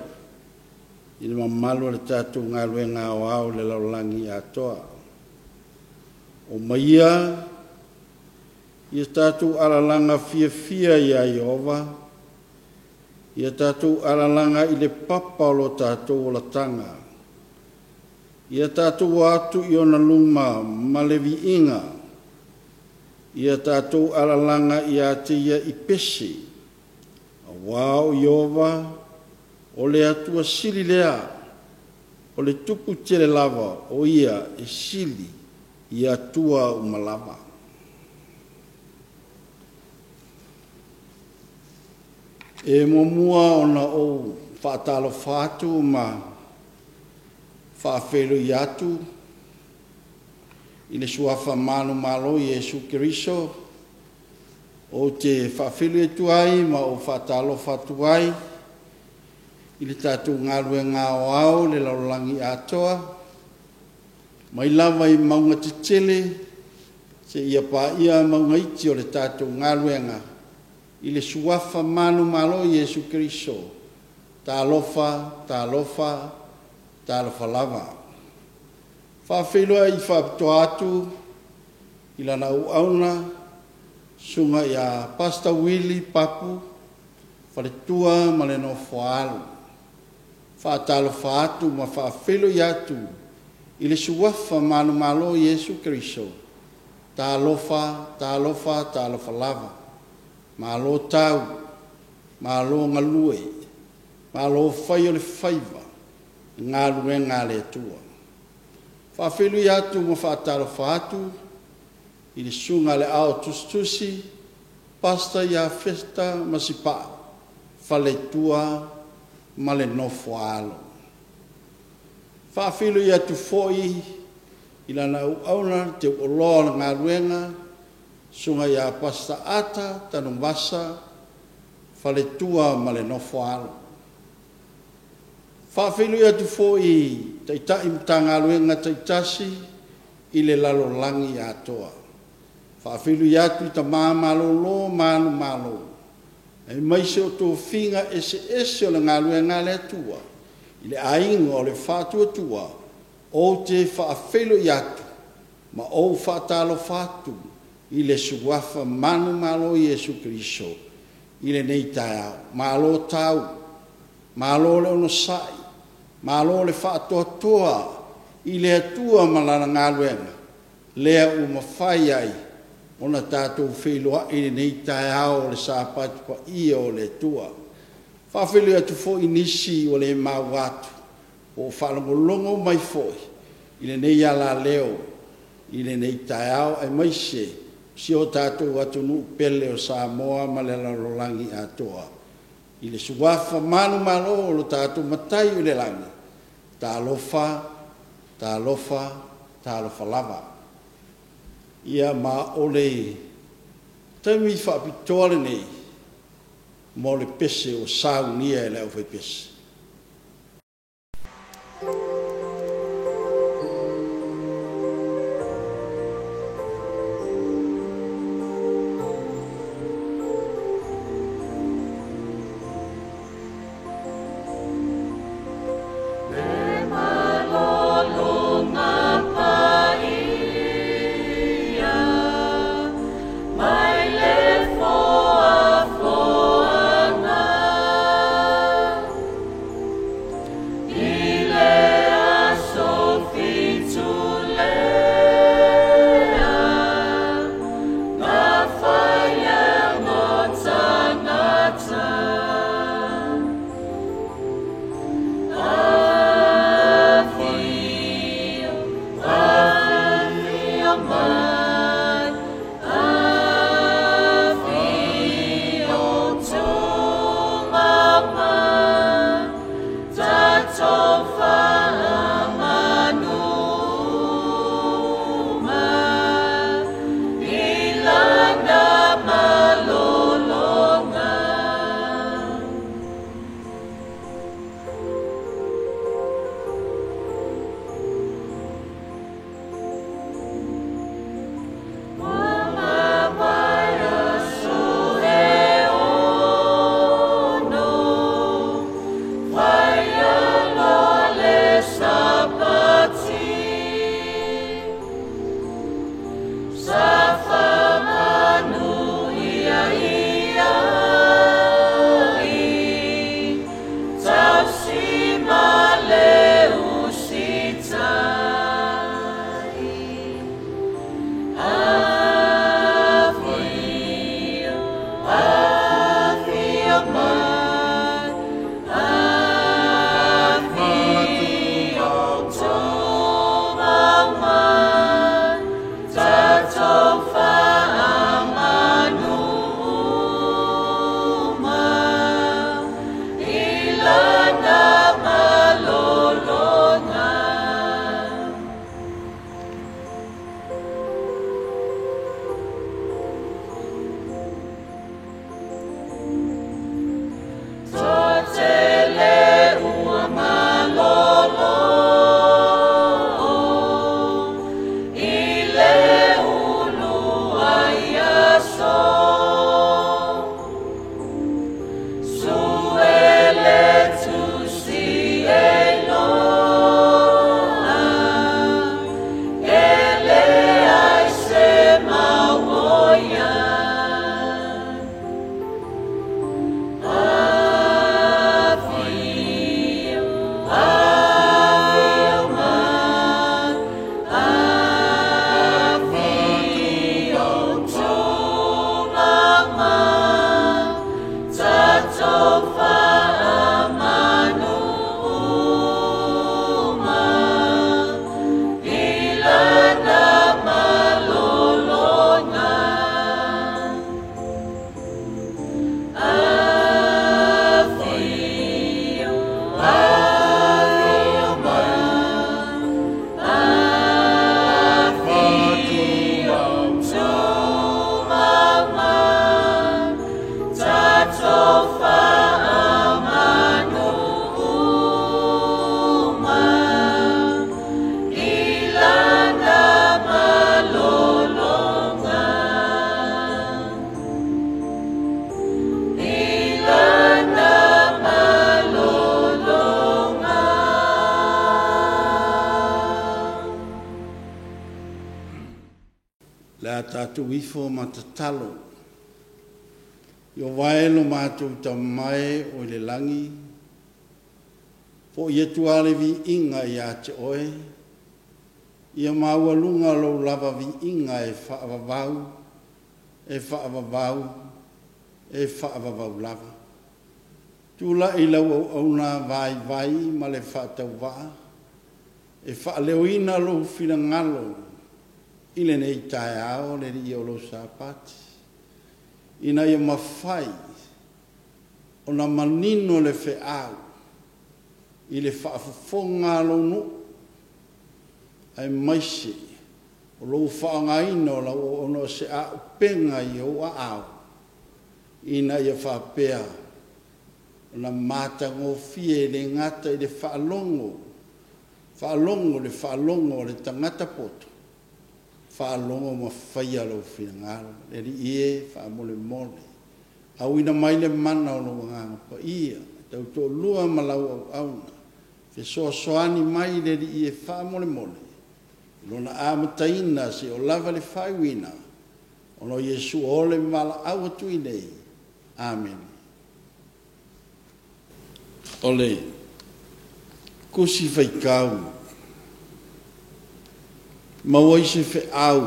S3: i le mamalu o le tatou galuega aoao i le lalolagi atoa. O maia ia tatou alalaga fiafia ia Ieova, ia tatou alalaga i le papa o lo tatou olataga, ia tatou atu i ona luma ma le viiga, ia tatou alalaga ia te ia i pese, auā o Ieova o le Atua sili lea, o le tupu tele lava o ia e sili i Atua uma lava. E muamua ona ou faatalofa atu ma faafeiloai atu i le suafa manumalo Iesu Keriso, ou te faafeiloai atu ai ma ou faatalofa atu ai i le tatou galuega aoao i le lalolagi atoa, mai lava i mauga tetele seia paia mauga iti o le tatou galuega i le suafa manumalo Iesu Keriso. Talofa, talofa, talofa lava. Faafeiloai faapitoa atu i lana auauna, susuga ia Pastor Willie Papu, faletua ma le nofoaalo. Faatalofa atu ma faafeiloai atu i le suafa manumalo Iesu Keriso. Talofa, talofa, talofa lava. Malo tau, malo galue, malo fai o le faiva i galuega a le Atua. Faafeiloai atu ma faatalofa atu i le susuga i le Ao Tusitusi, Pastor ia Festa Masipaa, faletua ma le nofoaalo. Faafeiloai atu foi i lana auauna teuoloa o le galuega, susuga ia Pastor Ata Tanuvasa, faletua ma le nofoaalo. Faafeiloai atu foi i Taitai Matagaluega taitasi i le lalolagi atoa. Faafeiloai atu i tama malolo ma alu malo, aemaise o tofiga eseese o le galuega a le Atua i le aiga o le Faatuatua, ou te faafeiloai atu ma ou faatalofa atu i le suafa manumalo Iesu Keriso i lenei taeao. Malo tau, malo le onosai, malo le faatoatoa i le Atua ma lana galuega, lea ua mafai ai ona tatou feiloai i lenei taeao o le Sapati paia o le Atua. Faafeiloai atu foi i nisi ua le maua atu, po o faalogologo mai foi i lenei alaleo i lenei taeao, aemaise si o tatou atunuu pele o Samoa ma le lalolagi atoa. I le suafa manumalo o lo tatou Matai o le lagi, talofa, talofa, talofa lava. Ia ma o le taimi faapitoa lenei mo le pese ua saunia e le aufaipese.
S4: Le malologa paia mai le foafoaga.
S3: Le a tatou ifo ma tatalo. Ieova e lo matou Tama e o i le lagi, fo'i atu lava le viiga ia te oe, ia maualuga lou lava viiga e faavavau, e faavavau, e faavavau lava. Tulai lau auauna vaivai ma le faatauvaa e faaleoina lou finagalo i lenei taeao le Alii o lou Sapati, ina ia mafai ona manino le feau i le faafofoga a lou nuu, aemaise o lou faaaogaina o lau auauna o se auupega i ou aao, ina ia faapea ona matagofie e le gata i le faalogo, faalogo le faalogo a le tagata poto, faalogo ma faia lou finagalo. Le Alii e, faamolemole, auina mai le mana o lou Agaga Paia, tautoalua ma lau auauna, fesoasoani mai le Alii e faamolemole, i lona amataina seia oo lava i le faaiuina, ona o Iesu o le valaau atu i nei. Amene. O le Tusi Faitau maua ai se feau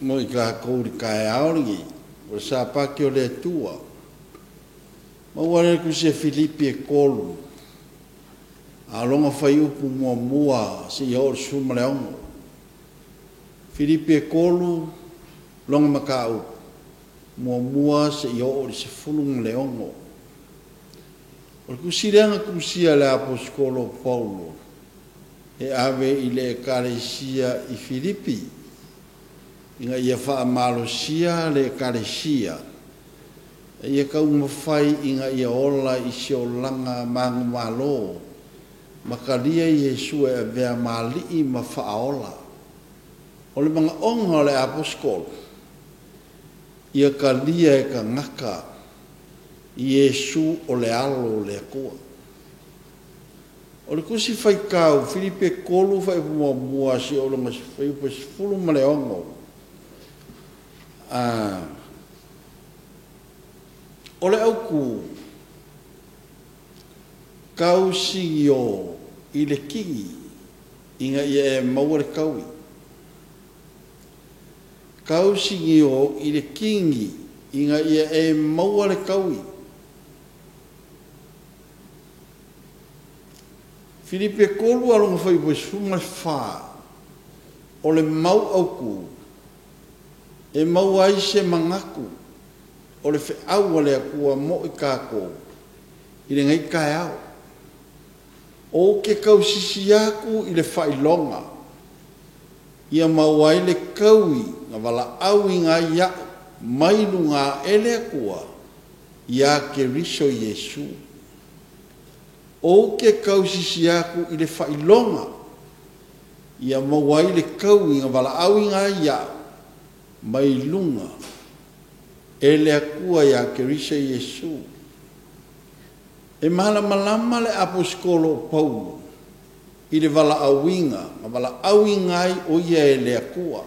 S3: mo i tatou i le taeao lenei, o le Sapati o le Atua. Maua lea i le Tusi a Filipi e 3, a o lona fuaiupu 1 seia oo i le 16. Filipi e 3, lona mataupu 1 seia oo i le 16. O le tusi lea na tusia e le Aposetolo o Paulo e ave i le Ekalesia i Filipi, ina ia faamalosia le Ekalesia, e ia taumafai ina ia ola i se olaga manumalo ma talia Iesu e avea ma Alii ma Faaola. O le manaoga o le Aposetolo, ia talia e tagata Iesu o le Alo o le Atua. O le Tusi Faitau Filipi e 3 fuaiupu 1 seia oo i lona fuaiupu 16, o le autu, tausigiō i le kini ina ia e maua le taui. Tausigiō i le kini ina ia e maua le taui. Filipi e 3 a lona fuaiupu 14, o le mau autu e maua ai se manatu o le feau a le Atua mo i tatou i lenei taeao. Ou te tausisi atu i le faailoga ia maua ai le taui na valaauina ai a'u mai luga ae le Atua ia Keriso Iesu. Ou te tausisi atu i le faailoga ia maua ai le taui na valaauina ai a'u mai luga e le Atua ia Keriso Iesu. E malamalama le Aposetolo o Paulo i le valaauina na valaauina ai o ia e le Atua.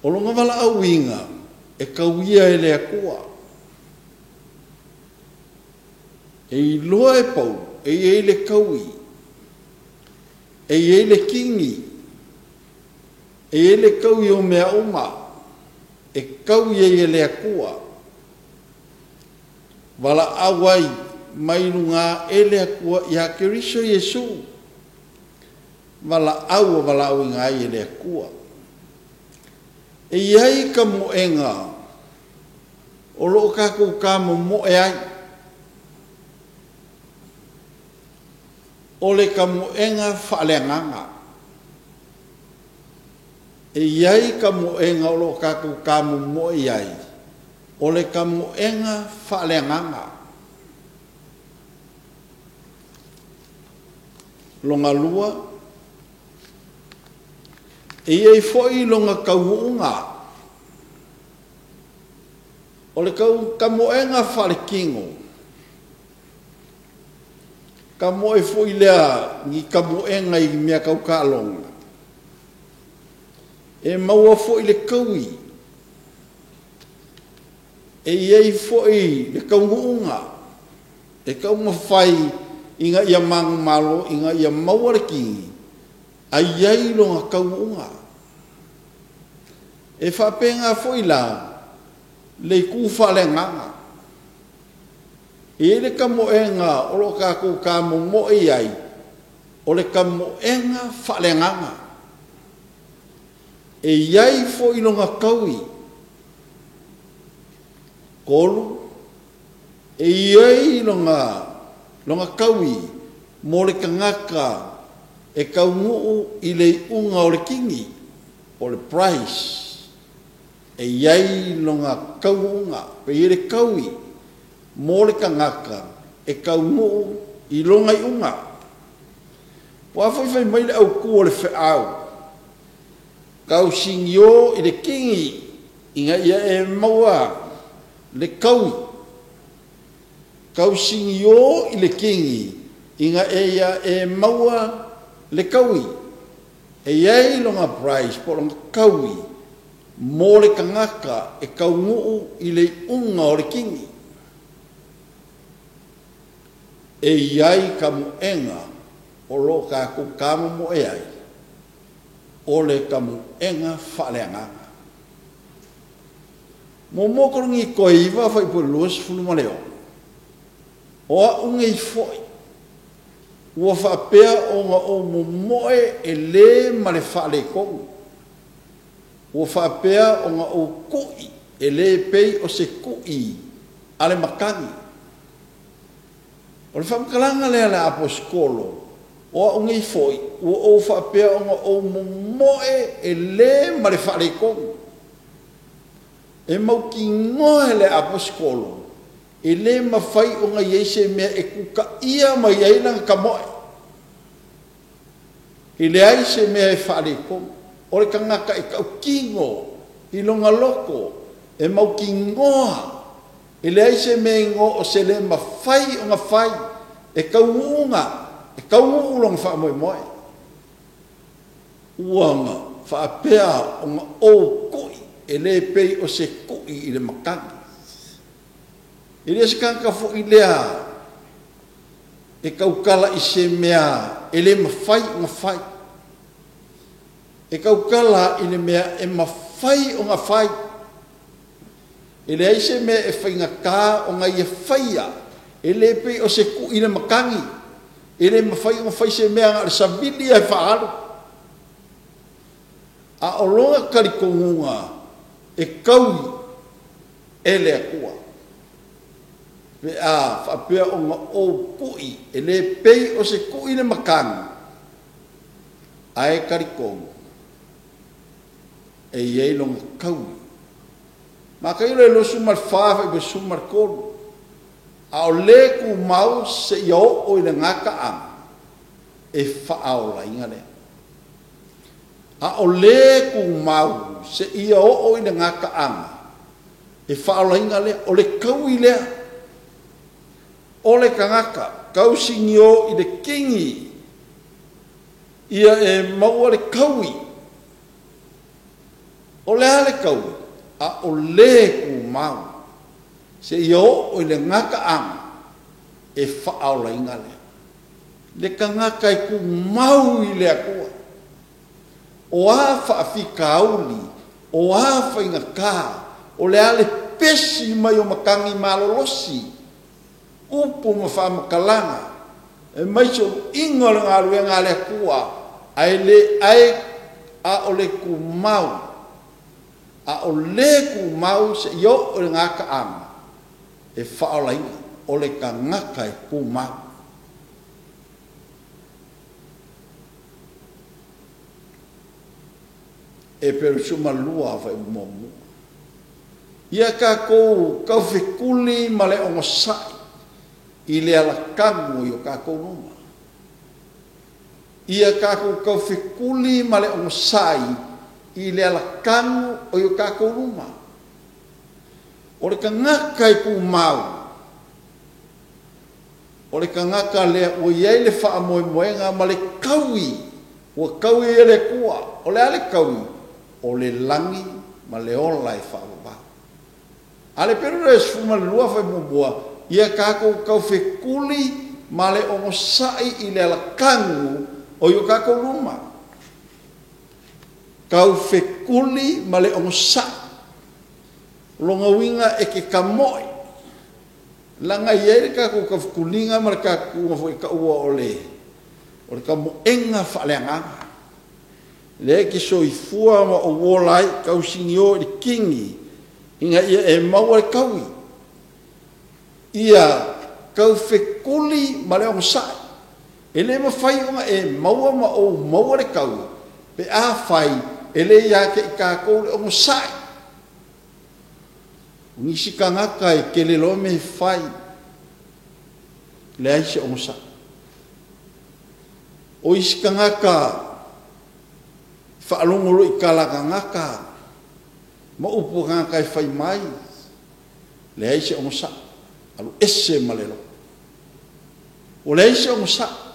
S3: O lona valaauina e tauia e le Atua. E iloa e Paulo e i ai le taui, e i ai le kini, e i ai le taui o mea uma, e taui ai e le Atua. Valaau ai mai luga e le Atua ia Keriso Iesu. Valaau o valaauina ai e le Atua. E i ai ka moega o loo tatou tamomoe ai. O le tamoega faaleagaga. E i ai ka moega o loo tatou tamomoe ai. O le tamoega faaleagaga. Lona lua, e i ai foi lona taunuuga. O le tamoega faalekino, tamoe foi lea ni tamoega i mea tau taaloga. E maua fo'i le kaui, e iai fo'i le kaunu'uga e taumafai ina ia manumalo ina ia maua le kini ai iai lona kaunu'uga. E faapena foi la le itu faaleagaga. E i ai le tamoega o loo tatou tamomoe i ai, o le tamoega faaleagaga. E iai foi lona taui. Tolu, e iai lona taui mo le tagata e taunuu i le iuga o le kini, o le price. E iai lona taunuuga, pe i ai le taui mo le tagata e taunuu i lona iuga. Ua foi fai mai le autu o le feau, tausigiō i le kini ina ia e maua le taui. Tausigiō i le kini ina ia e maua le taui. E iai lona price po o lona taui mo le tagata e taunuu i le iuga o le kini. E iai tamoega o loo tatou tamomoe ai, o le tamoega faaleagaga. Muamua Korinito e 9 fuaiupu 26, o a'u nei fo'i ua faapea ona ou momoe e lē ma le faaletonu, ua faapea ona ou ku'i e lē pei o se ku'i a le matagi. O le faamatalaga lea a le aposetolo, o a'u nei fo'i ua ou faapea ona ou momoe e lē ma le faaletonu. E mautinoa e le aposetolo e lē mafai ona i ai se mea e tutaia mai ai lana tamoe. E leai se mea e faaletonu. O le tagata e tautino i lona loto, e mautinoa e leai se mea e igoa o se lē mafai ona fai, e taunuuga, e taunuu lona faamoemoe. Ua faapea ona ou ku'i e lē pei o se ku'i i le matagi. E le o se tagata foi lea e tautala i se mea e lē mafai ona fai. E tautala i le mea e mafai ona fai. E leai se mea e faigata ona ia faia, e lē pei o se ku'i i le matagi. E lē mafai ona fai se mea na o le savili lava e faaalu. A o lona talitonuga e taui e le Atua. Pe a faapea ona ou ku'i e lē pei o se ku'i i le matagi, ae talitonu e iai lona taui. Mataio le 24 fuaiupu 13, a o lē tumau seia oo i le gataaga e faaolaina lea. A o lē tumau seia oo i le gataaga e faaolaina lea. O le taui lea o le tagata tausigiō i le kini ia e maua le taui. O le a le taui? A o lē tumau seia oo i le gataaga e faaolaina lea. Le tagata e tumau i le Atua, o a faafitauli, o a faigata, o le a le pesi mai o matagi malolosi, upu ma faamatalaga, e mai se uluiga o le galuega a le Atua, ae le ae a o le tumau, a o le tumau seia oo i le gataaga e faaolaina. O le tagata e tumau. E Pelusuma 2 fuaiupu 1. Ia tatou taufetuli ma le onosai i le alatagu i o tatou luma. Ia tatou taufetuli ma le onosai i le alatagu o i o tatou luma. O le tagata e tumau, o le tagata lea ua iai le faamoemoega ma le taui, ua taui ai e le Atua. O le a le taui? O le lagi ma le ola e faavavau. A le pelu le 12 fai muamua, ia kākou taufekuli ma le ogosa'i i le alakagu o i o kākou luma. Taufekuli ma le ogosa'i. Loga uiga e ke kamo'i. Laga i ai le kākou taufekuliga ma le kākou foi taua o le kamo'ega faaleagaga. Lea e ke soifua ma o uola ai tausigio i le kingi ina ia e maua le taui. Ia taufekuli ma le ogosa'i. E le mafai ona e maua ma ou maua le taui, pe a fai e le ia te i tātou le ogosa'i. O nisi tagata e tele loa me fai, leai se ogosa'i. O isi tagata faalogo loa i tala a tagata ma upu a tagata e fai mai, leai se ogosa'i, alu ese ma le loto. O leai se ogosa'i.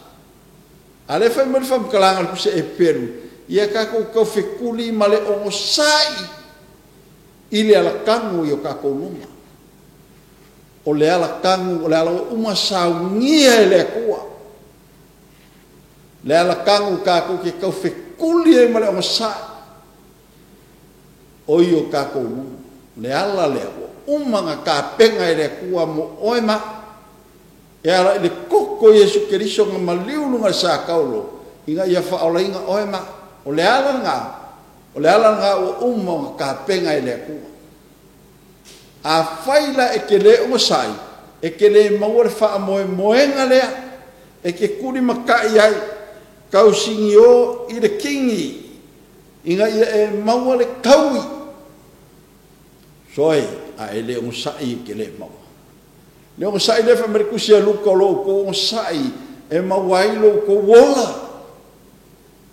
S3: A le fai mai le faamatalaga o le Tusi a Eperu, ia tatou taufekuli ma le ogosa'i i le alakagu i o tatou luma. O le alakagu, o le ala ua uma saunia e le Atua. Le alakagu tatou te taufekuli ai ma le ogosa'i o i o tatou luma. Le ala lea ua uma na tapena e le Atua mo oe ma e ala i le koko Iesu Keriso na maliu luga le sa taulo ina ia faaolaina oe ma. O le ala lena, o le ala lena ua uma na tapena e le Atua. A fai la e te le ogosa'i, e te le maua le faamoemoega lea, e te kuli matai ai, tausigio i le kingi, ina ia e maua le taui. Soe, a e le ogosa'i e te le maua. Le ogosa'i lea fai mai le Tusi a Luka o lo outou ogosa'i e maua ai lo outou ola.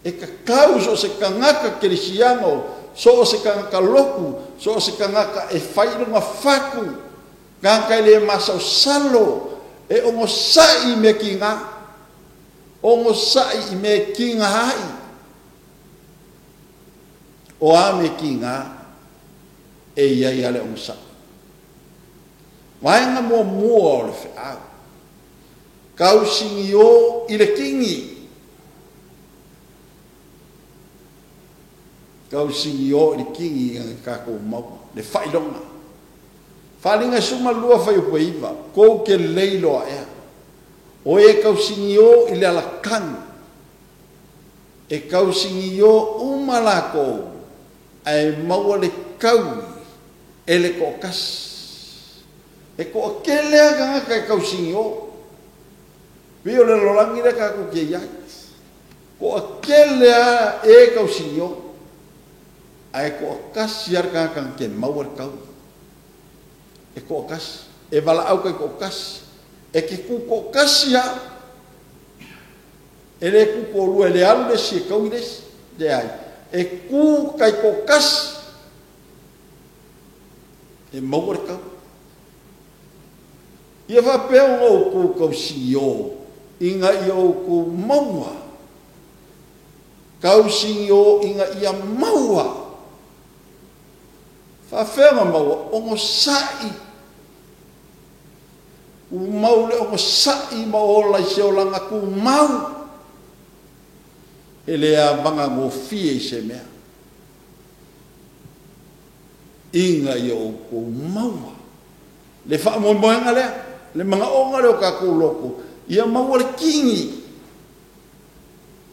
S3: E tatau so o se tagata kerisiano, so o se tagata lotu, so o se tagata e fai lona fatu, tagata e le masaosalo, e ogosa'i i mea kiga, ogosa'i i mea kiga ai. O a mea kiga e iai a le ogosa'i. Vaega muamua o le feau, tausigio i le kingi. Tausigio i le kingi ina tatou maua le faailoga. Faaaliga 12 fai upu e 9, kou ke leiloa ea. O e tausigio i le alakagu, e tausigio uma lākou, ae maua le taui e le to'atasi. E to'atele a tagata e tausigio. Pei o le lalolagi lea tatou te iai. To'atele a e tausigio, ae to'atasi a le tagata na te maua le taui. E to'atasi, e valaau kai to'atasi, e te tu to'atasi a. E le tu to'alua, e le alu le isi e taui le isi. Leai, e tu kai to'atasi e maua le taui. Ia faapea ona outou tausigio ina ia outou maua. Tausigio ina ia maua. Faafea ona maua? Ogosa'i. Umau le ogosa'i ma ola i se olaga tumau. E le avaga gofie i se mea. Ina ia outou maua. Le faamoemoega lea, le magaoga lea o tatou loto, ia maua le kingi.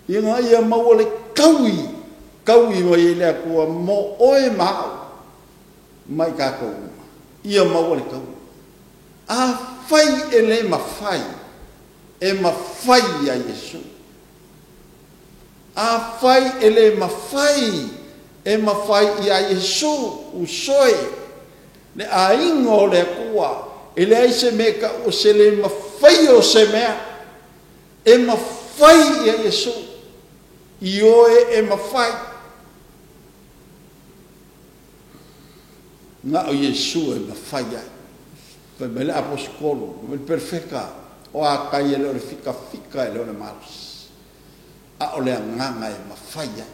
S3: Ina ia maua le taui, taui mai e le Atua mo oe ma au, mai tatou uma. Ia maua le taui. A fai e le mafai, e mafai ia Iesu. A fai e le mafai, e mafai ia Iesu, usoe, le aiga o le Atua, e leai se mea tau o se le mafai o se mea, e mafai ia Iesu, i oe e mafai. Na o Iesu e mafai ai. Fai mai le apostolo, fai mai le perfeka, o a kai e le o le fika fika e le o le malosi. A o le agaga e mafai ai.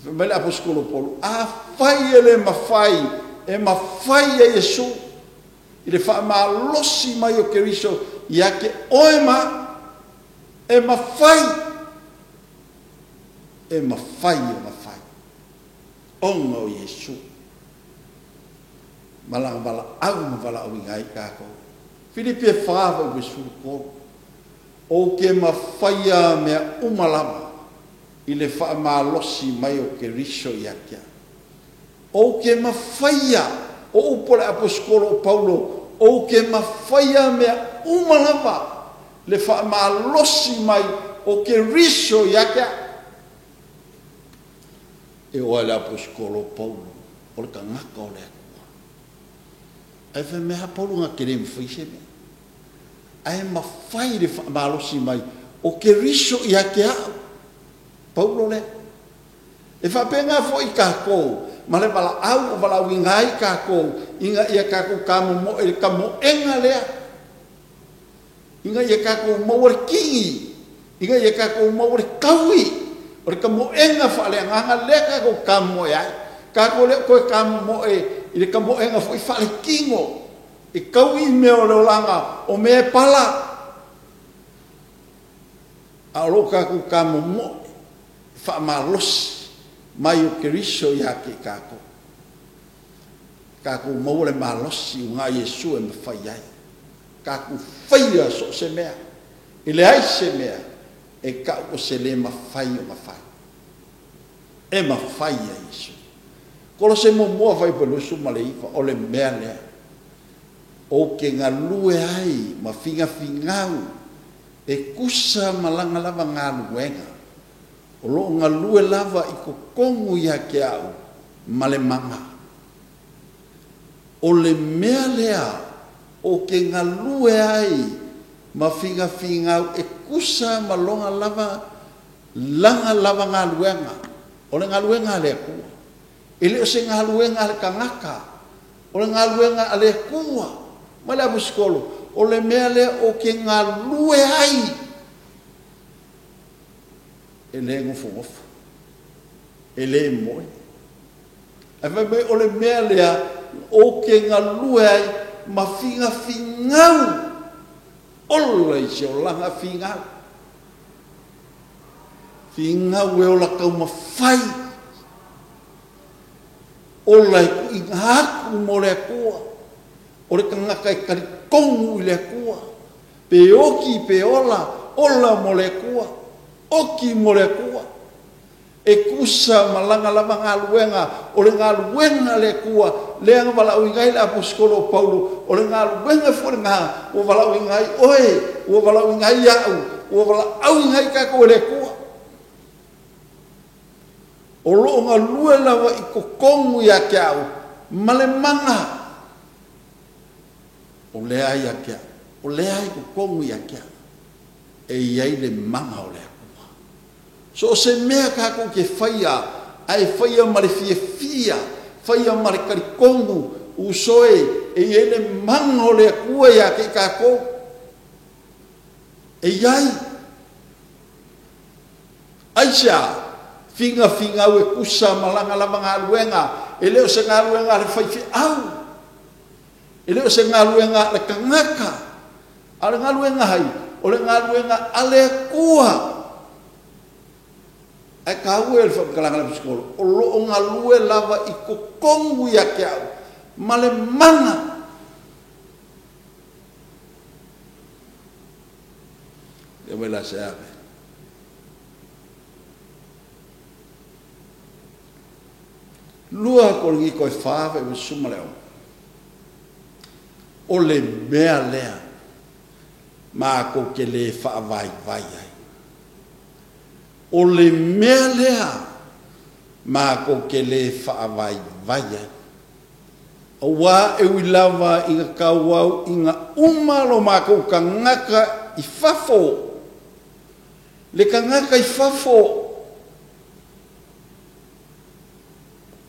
S3: Fai mai le aposetolo o Paulo, afai e le mafai, e mafai e Iesu i le faamalosi mai o Keriso ia te oe ma au, e mafai, e mafai ona fai, ona o Iesu ma lana valaau na valaauina ai tatou. Filipi e 4 fuaiupu 13. Ou te mafaia mea uma lava i le faamalosi mai o Keriso ia te au. Ou te mafaia, o upu a le aposetolo o Paulo, ou te mafaia mea uma lava le faamalosi mai o Keriso ia te au. E oo lava i le aposetolo o Paulo, o le tagata o le Atua. Ae fai mai lava Paulo na te le mafaia se mea. Ae mafai le faamalosi mai o Keriso ia te au. Paulo lea. E faapena foi tatou ma le valaau o valaauina ai tatou ina ia tatou tamomoe i le tamoega lea, ina ia tatou maua le kini, ina ia tatou maua le taui o le tamoega faaleagaga lea tatou te tamomoe ai. Tatou le o toe tamomoe i le tamoega foi faaletino e taui i mea o le olaga o mea e pala, a o lo o tatou tamomoe faamalosi mai o Keriso ia te tatou. Tatou maua le malosi uga Iesu e mafai ai. Tatou faia so o se mea. E leai se mea e tau o se le mafai ona fai. E mafai e Iesu. Kolose muamua fuaiupu 29, o le mea lea ou te galue ai ma figafigau e tusa ma lana lava galuega, o lo o galue lava i totonu ia te au ma le maga. O le mea lea ou te galue ai ma figafigau e tusa ma lona lava lana lava galuega, o le galuega a le Atua. E le o se galuega a le tagata, o le galuega a le Atua. Ma le aposetolo, o le mea lea ou te galue ai, e le nofonofo, e le moe. Ae fai mai o le mea lea ou te galue ai ma figafigau, ola i se olaga figau. Figau e ola taumafai, ola e tuuina atu mo le Atua. O le tagata e talitonu i le Atua, pe oti pe ola, ola mo le Atua, oti mo le Atua. E tusa ma lana lava galuega, o le galuega a le Atua lea na valaauina ai le aposetolo o Paulo, o le galuega foi lena ua valaauina ai oe, ua valaauina ai au, ua valaauina ai tatou e le Atua. O lo o galue lava i totonu ia te au ma le maga. O lea ia te au, o lea i totonu ia te au, e i ai le maga o le Atua. So o se mea tatou te faia, ae faia ma le fiafia, faia ma le talitonu, uso e, e i ai le maga o le Atua ia te tatou. E i ai. Aisea, figafigau e tusa ma lana lava galuega, e le o se galuega a le faifeau, e le o se galuega a le tagata, a o le galuega ai, o le galuega a le Atua. Ae taua e le faamatalaga a le aposetolo, o lo o galue lava i totonu ia te au ma le maga. Ia mai la se ave. 2 Korinito e 4 fuaiupu 16. O le mea lea matou te le faavaivai ai. O le mea lea matou te le faavaivai ai. Aua e ui lava ina tauau ina uma lo matou tagata i fafo, le tagata i fafo,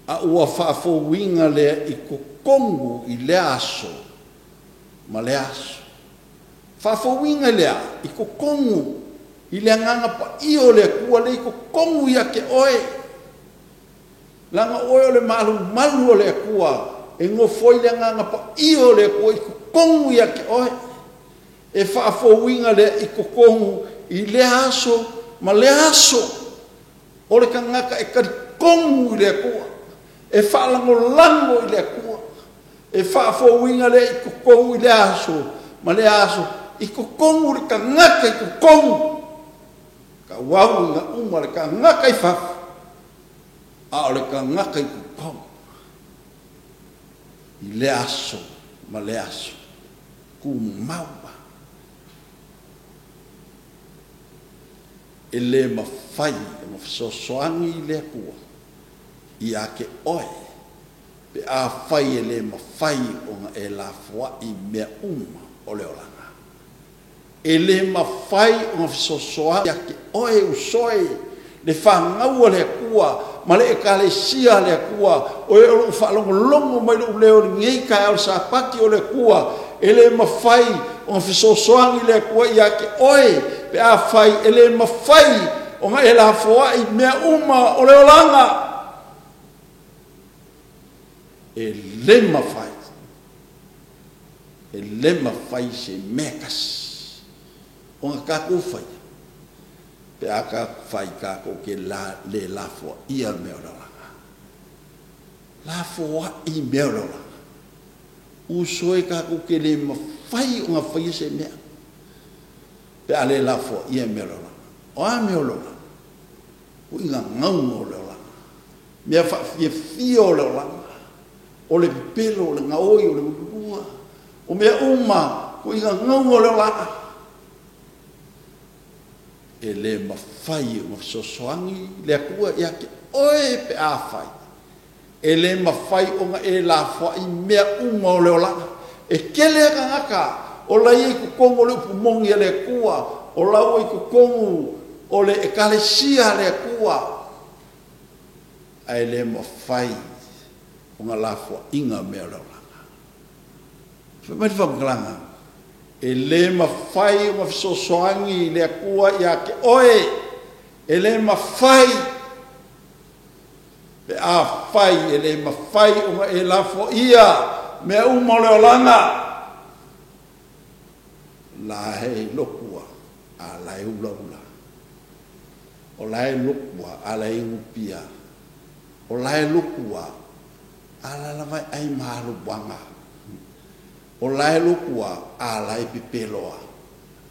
S3: a ua faafouina lea i totonu i lea aso ma lea aso. Faafouina lea i totonu i le agaga paia o le Atua lea i totonu ia te oe. Laga oe o le malumalu o le Atua e nofo ai le Agaga Paia o le Atua i totonu ia te oe. E faafouina lea i totonu i lea aso ma lea aso. O le tagata e talitonu i le Atua, e faalagolago i le Atua, e faafouina lea i totonu i lea aso ma lea aso, i totonu le tagata i totonu. Tauau ina uma le tagata i fafo, a o le tagata i totonu i lea aso ma lea aso, tumau. E le mafai ona fesoasoani le Atua ia te oe pe afai e le mafai ona e lafoai mea uma o le olaga. E le mafai ona fesoasoani ia te oe usoe le fanau a le Atua ma le Ekalesia a le Atua, o e o lo o faalogologo mai lou leo i lenei taeao Sapati o le Atua, e le mafai ona fesoasoani le Atua ia te oe pe afai e le mafai ona e lafoai mea uma o le olaga. E le mafai, e le mafai se mea tasi ona tatou faia pe a fai tatou te le lafoaia mea o le olaga. Lafoai mea o le olaga. Uso e tatou te le mafai ona faia se mea pe a le lafoaia mea o le olaga. O a mea o le olaga? O iga gauga o le olaga, mea faafiafia o le olaga, o le pepelo, o le gaoi, o le ululua, o mea uma, o iga gauga o le olaga. E le mafai ona fesoasoani le Atua ia te oe pe afai e le mafai ona e lafoai mea uma o le olaga. E tele a tagata o la ia i totonu o le upu moni a le Atua, o la ua i totonu o le Ekalesia a le Atua, ae le mafai ona lafoaiga mea o le olaga. Fai mai le faamatalaga, e le mafai ona fesoasoani le Atua ia te oe, e le mafai pe afai e le mafai ona e lafoaia mea uma o le olaga. La e lokua a la e ulaula, o la e lokua a la e inupia, o la e lokua a la lava e ai maluaga, o la e lokua a la e pepeloa.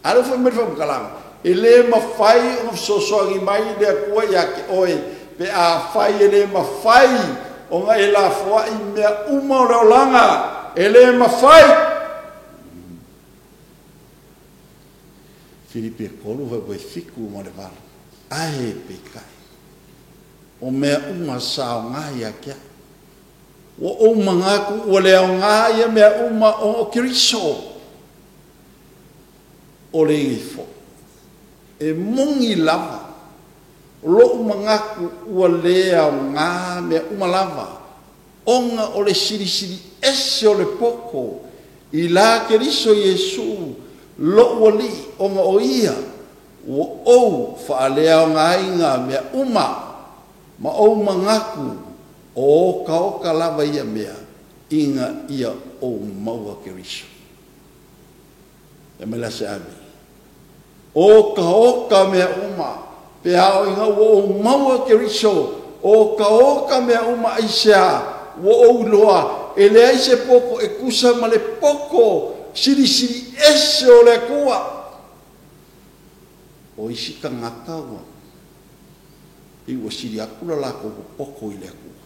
S3: A lea fai mai le faamatalaga, e le mafai ona fesoasoani mai le Atua ia te oe pe afai e le mafai ona e lafoai mea uma o le olaga. E le mafai. Filipi 3:7-8. Ae peitai, o mea uma saoga ia te au. Ua ou manatu ua le aoga ia mea uma o Keriso. O le ifo. E moni lava, lou manatu ua le aoga mea uma lava, ona o le silisili ese o le poto i la Keriso Iesu lou alii, ona o ia ua ou faaleaogaina mea uma, ma ou manatu o okaoka lava ia mea, ina ia ou maua Keriso. E mai la se ame. Okaoka mea uma, pe a o ina ua ou maua Keriso, okaoka mea uma aisea, ua ou iloa, e leai se poto e tusa ma le poto silisili ese o le Atua. O isi tagata ua i ua sili atu la latou popoto i le Atua.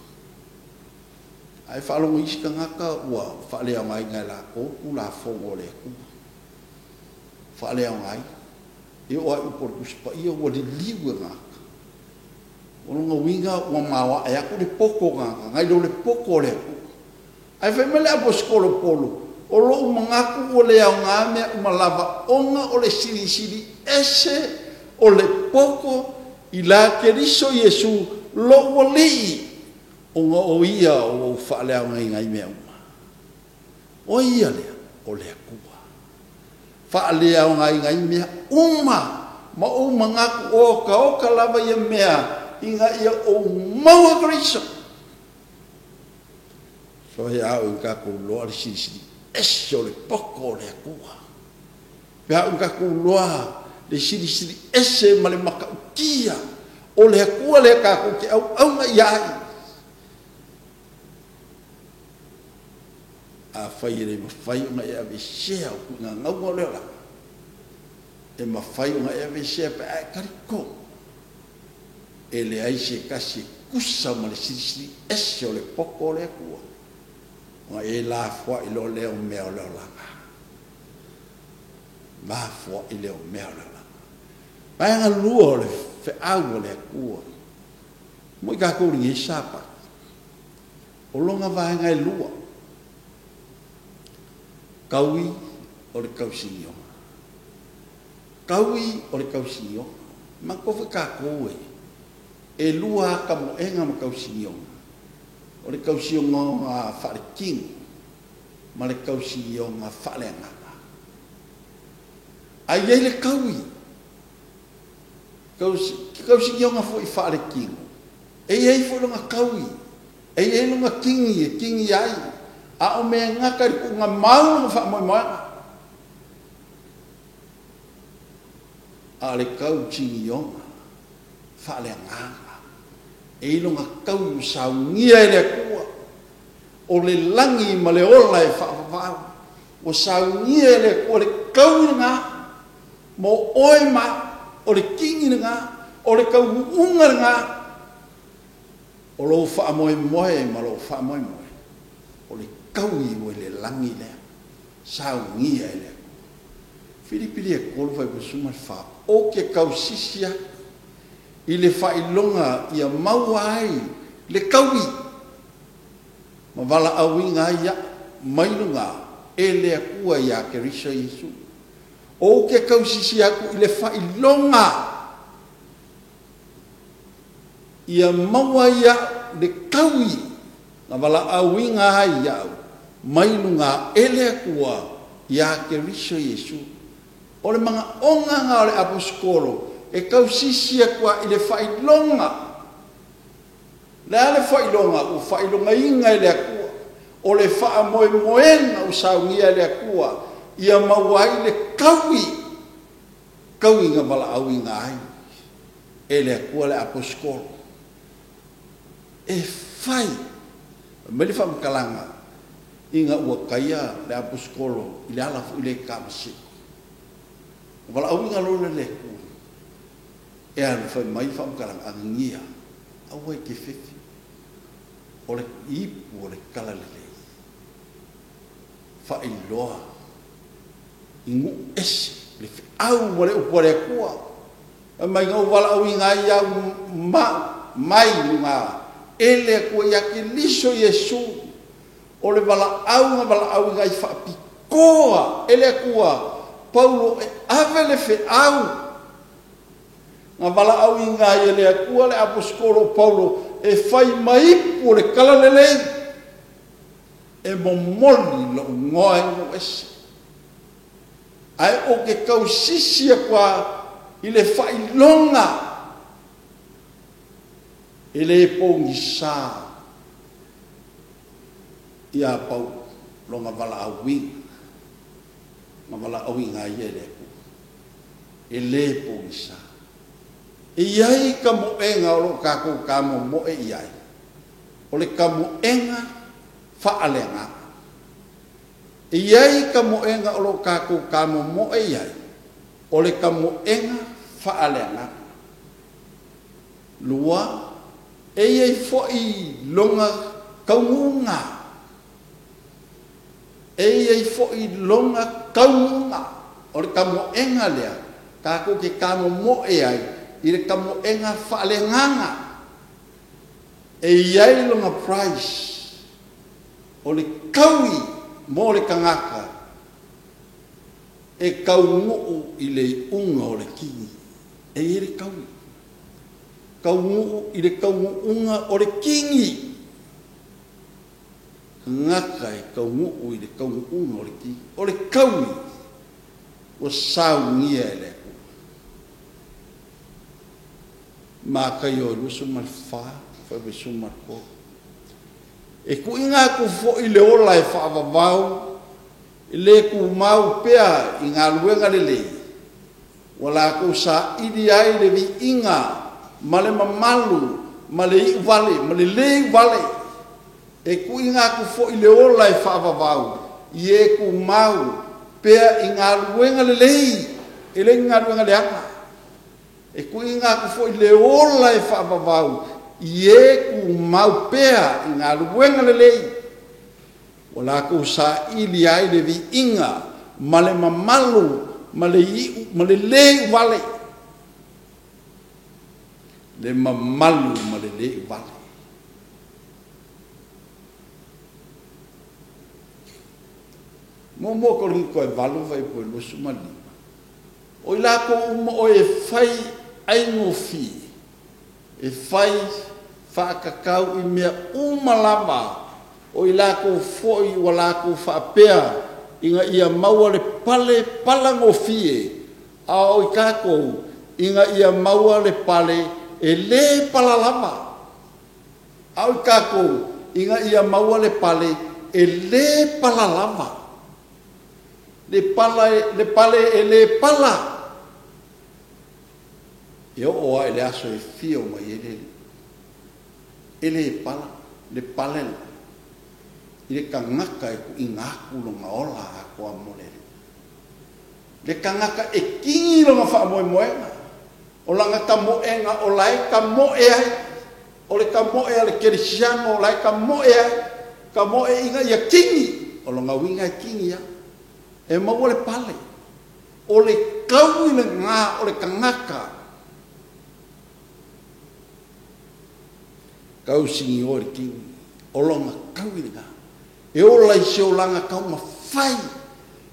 S3: Ae faalogo isi tagata ua faaleaogaina e latou Tulafono o le Atua. Faaleaogaina. E oo lava i upu o le Tusi Paia ua liliu e gata. O lona uiga ua maoae atu le poto o tagata nai lo le poto o le Atua. Ae fai mai le aposetolo Paulo, o lou manatu ua le aoga mea uma lava, ona o le silisili ese o le poto i la Keriso Iesu lou alii, ona o ia ua ou faaleaogaina ai mea uma. O ia lea, o le Atua. Faaleaogaina ai mea uma, ma ou manatu o okaoka lava ia mea, ina ia ou maua Keriso. Soia au i tatou loa le silisili ese o le poto o le Atua. Pe a ou tatou loa le silisili ese ma le matautia o le Atua lea tatou te auauna i ai. Afai e le mafai ona e aveesea o tuugaugauga o le olaga, e mafai ona e aveesea pe a e talitonu e leai se tasi e tusa ma le silisili ese o le poto o le Atua, ona e lafoai loa lea o mea o le olaga. Lafoai lea o mea o le olaga. Vaega lua o le feau a le Atua mo i tatou i lenei Sapati, o lona vaega e lua, taui o le tausinioga. Taui o le tausinioga. Manatua foi tatou e lua lava tamoega ma tausinioga. O le tausinioga faaletino ma le tausinioga faaleagaga. Ae i ai le taui, tausinioga foi faaletino, e i ai foi lona taui, e i ai lona tini e tini ai, a o mea e gata i le tuugamau lona faamoemoega. A o le tausinioga faaleagaga, e i ai lona taui ua saunia e le Atua, o le lagi ma le ola e faavavau, ua saunia e le Atua le taui lena mo oe ma au, o le tini lena, o le taunuuga lena, o lou faamoemoe ma lou faamoemoe, o le taui ua i le lagi lea, saunia e le Atua. Filipi 3 fuaiupu 14, ou te tausisi atu i le faailoga ia maua ai le taui ma valaauina ai au mai luga e le Atua ia Keriso Iesu. Ou te tausisi atu i le faailoga ia maua ai au le taui na valaauina ai au mai luga e le Atua ia Keriso Iesu. O le manaoga na o le aposetolo e tausisi atu i le faailoga. Le a le faailoga? Ua faailogaina e le Atua. O le faamoemoega ua saunia e le Atua ia maua ai le taui, taui na valaauina ai e le Atua le aposetolo. E fai mai le faamatalaga ina ua taia le aposetolo i le ala foi le Tamaseko. Valaauina loa le Atua e alu fai mai le faamatalaga, Anania, aua e te fefe, o le ipu o le talalelei, faailoa i nuu ese le feau ma le upu a le Atua. Fai mai na ou valaauina ai au mai luga e le Atua ia Keriso Iesu, o le valaau na valaauina ai faapitoa e le Atua Paulo e ave le feau na valaauina ai e le Atua le aposetolo Paulo e fai mai ipu o le talalelei e momoli lou igoa i nuu ese. Ae ou te tausisi atu i le faailoga e le pogisa ia Paulo lona valaauina, na valaauina ai e le Atua. E le pogisa. E i ai tamoega o loo tatou tamomoe i ai, o le tamoega faaleagaga. E i ai tamoega o loo tatou tamomoe i ai, o le tamoega faaleagaga. Lua, e i ai foi lona taunuuga. E i ai foi lona taunuuga. O le tamoega lea tatou te tamomoe ai i le tamoega faaleagaga. E i ai lona price, o le taui mo le tagata e taunuu i le iuga o le kini. E i ai le taui, taunuu i le taunuuga o le kini. Tagata e taunuu i le taunuuga o le kini. O le taui ua saunia e le Atua. Mataio 24, 13. E tuuina atu fo'i le ola e faavavau i le tumau pea i galuega lelei, ua latou saili ai le viiga ma le mamalu ma le iuvale ma le lē iuvale. E tuuina atu fo'i le ola e faavavau i e tumau pea i galuega lelei, e le ni galuega leaga. E tuuina atu fo'i le ola e faavavau i e tumau pea i galuega lelei, ua latou saili ai le viiga ma le mamalu ma le iu ma le lē iuvale. Le mamalu ma le lē iuvale. Muamua Korinito e 8 fuaiupu e 25. O i latou uma o e fai aigofie, e fai faatatau i mea uma lava, o i latou foi ua latou faapea ina ia maua le pale palagofie, a o i tatou ina ia maua le pale e lē pala lava. A o i tatou ina ia maua le pale e lē pala lava. Le pala le pale e lē pala. E oo lava i le aso e afio mai ai le Alii. E lē pala le pale i le tagata e tuuina atu lona ola atoa mo le Alii. Le tagata e kini lona faamoemoega, o lana tamoega o la e tamoe ai, o le tamoe a le kerisiano o la e tamoe ai, tamoe ina ia kini, o lona uiga e kini lava. E maua le pale. O le taui lena o le tagata. Tausigiō i le kini, o lona taui lena. E ola i se olaga taumafai,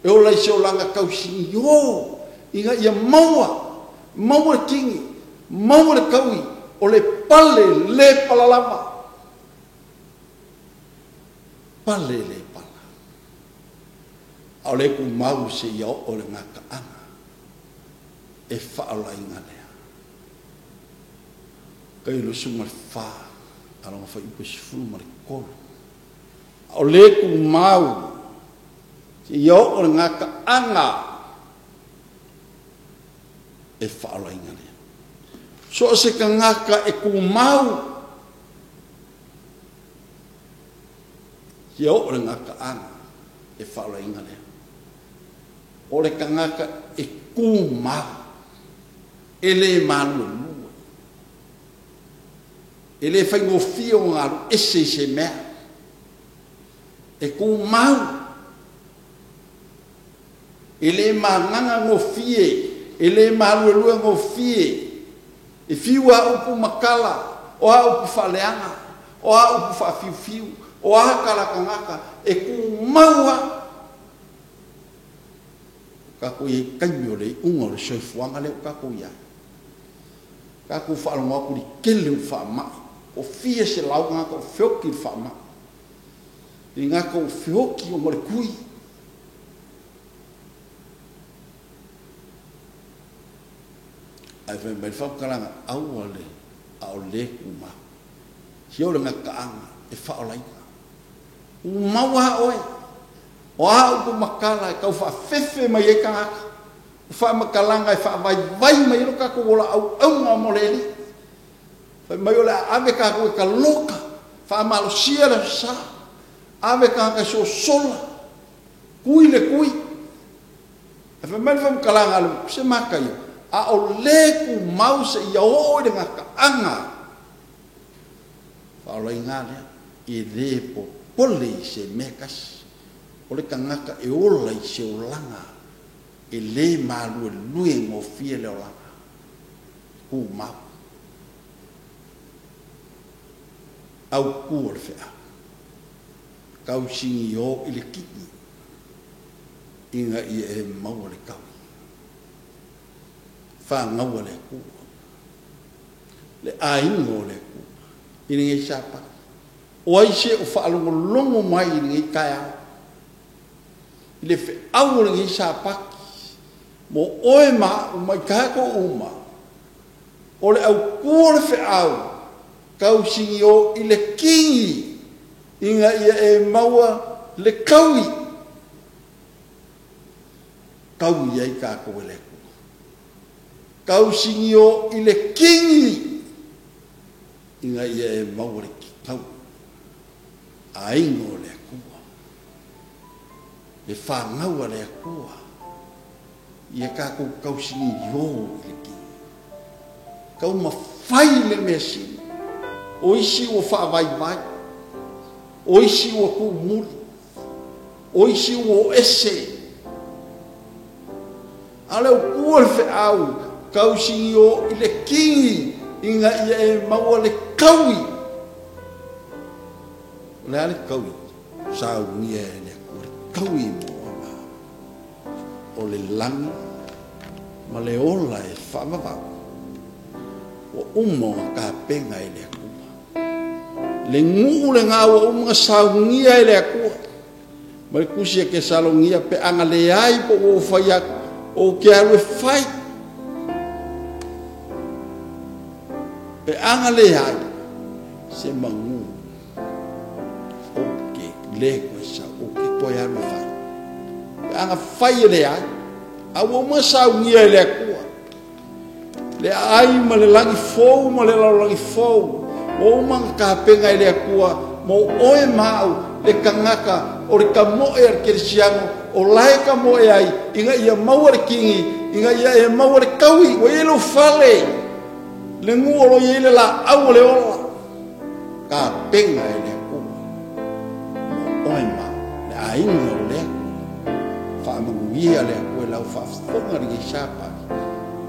S3: e ola i se olaga tausigiō, ina ia maua, maua le kini, maua le taui, o le pale lē pala lava. Pale lē pala. A o le tumau seia oo i le gataaga e faaolaina lea. Tai 24, a lona fuaiupu e 13. A o le tumau seia oo i le gataaga e faaolaina lea. So o se tagata e tumau seia oo i le gataaga e faaolaina lea. O le tagata e tumau, e le maluelue, e le faigofie ona alu ese i se mea. E tumau, e le magaga gofie, e le maluelue gofie, e fiu lava upu ma tala, o a upu faaleaga, o a upu faafiufiu, o a tala tagata, e tumau lava. Tatou i ai i taimi o le iuga o le soifuaga lea ua tatou i ai. Tatou faalogo atu i le tele o faamai, o fia selau tagata o feoti i le faamai. I gata o feoti ona o le tui. Ae fai mai le faamatalaga, aua le, a o le tumau. Sia o le gataaga e faaolaina. Tumau lava oe. O a upu matala e tau faafefe mai ai tagata, o faamatalaga e faavaivai mai ai lo tatou ola auauna mo le Alii. Fai mai o le a ave tatou e taloka, faamalosia le aso Sa, ave tagata e sosola, tui le tui. Ae fai mai le faamatalaga a le se Mataio, a o le tumau seia oo i le gataaga, faaolaina lea, e le popole i se mea tasi. O le tagata e ola i se olaga, e le maluelue gofie le olaga. Tumau. Autu o le feau. Tausigiō i le kini, ina ia e maua le taui. Fagaua le Atua. Le aiga o le Atua i lenei Sapati. O ai se o faalogologo mai i lenei taeao, i le feau o lenei Sapati, mo oe ma au mai tatou uma, o le autu o le feau, tausigiō i le kini, Ina ia e maua le kaui. Kaui ai tatou e le Atua. Tausigio i le kini ina ia e maua le tau aiga o le Atua. Le fanau a le Atua. Ia tatou tausigio i le kini. Taumafai le mea sili. O isi ua faavaivai. O isi ua tuumuli. O isi ua o ese. A le upua le feau, tausigio i le kini ina ia e maua le kaui. O le a le kaui? Saunia e le Atua le kaui mo ona. O le lagi ma le ola e faavavau. Ua uma ona tapena e le Atua. Le nuu le ngā ua uma ona saunia e le Atua. Ma le tusi e Tesalonia pe aga le ai po ua fai atu, o te alu e fai. Pe aga le ai, se manu. O ke le koe sa, o ke koe alu e fai. Pe aga fai e le ai, a ua uma saunia e le Atua. Le ai ma le lagi fou ma le lalolagi fou. Ua uma ona tapena e le Atua mo oe ma au le tagata o le tamoe a le kerisiano o lae tamoe ai ina ia maua le kini, ina ia e maua le kaui, ua i ai lou fale. Le nuu o lo i ai le laau o le ola. Tapena e le Atua mo oe ma au le aiga o le Atua. Faamanuia le Atua i lau faafofoga lenei Sapati.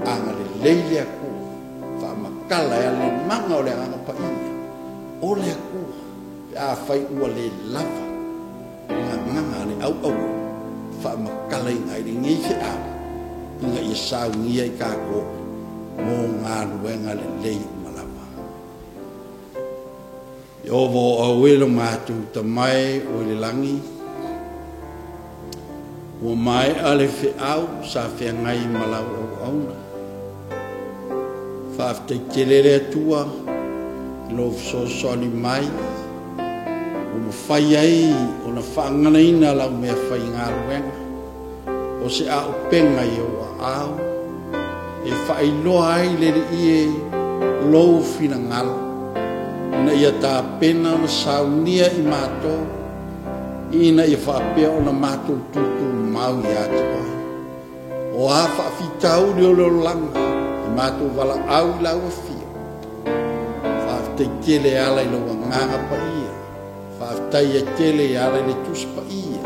S3: Agalelei le Atua. Faamatala e ale maga o le agaga paia o le Atua. Pe afai ua le lava gagaga le auau faamatalaina ai lenei feau ina ia saunia i tatou mo galuega lelei uma lava. Ieova o au e lo matou tamae o i le lagi, ua maea le feau sa feagai ma lau auauna. Faafetai tele le Atua i lou fesoasoani mai, ua mafai ai ona faaganaina lau mea faigaluega o se aupega i ou aao e faailoa ai le Alii e lou finagalo ina ia tapena ona saunia i matou ina ia faapea ona matou tutumau ia te oe. O a faafitauli o le olaga e matou valaau i lau afio. Faafetai tele e ala i lou agaga paia. Faafetai e tele e ala i le Tusi Paia.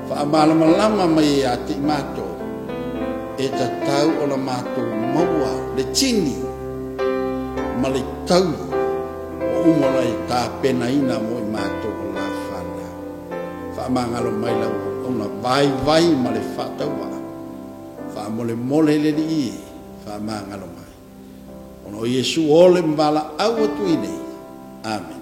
S3: Faamalamalama mai ia te i matou e tatau ona matou maua le tini ma le taui ua uma ona e tapenaina mo i matou o lau fanau. Faamagalo mai lau auauna vaivai ma le faatauvaa. Faamolemole le Alii e faamagalo mai. Ona o Iesu ole ma valaau atu i nei. Amen.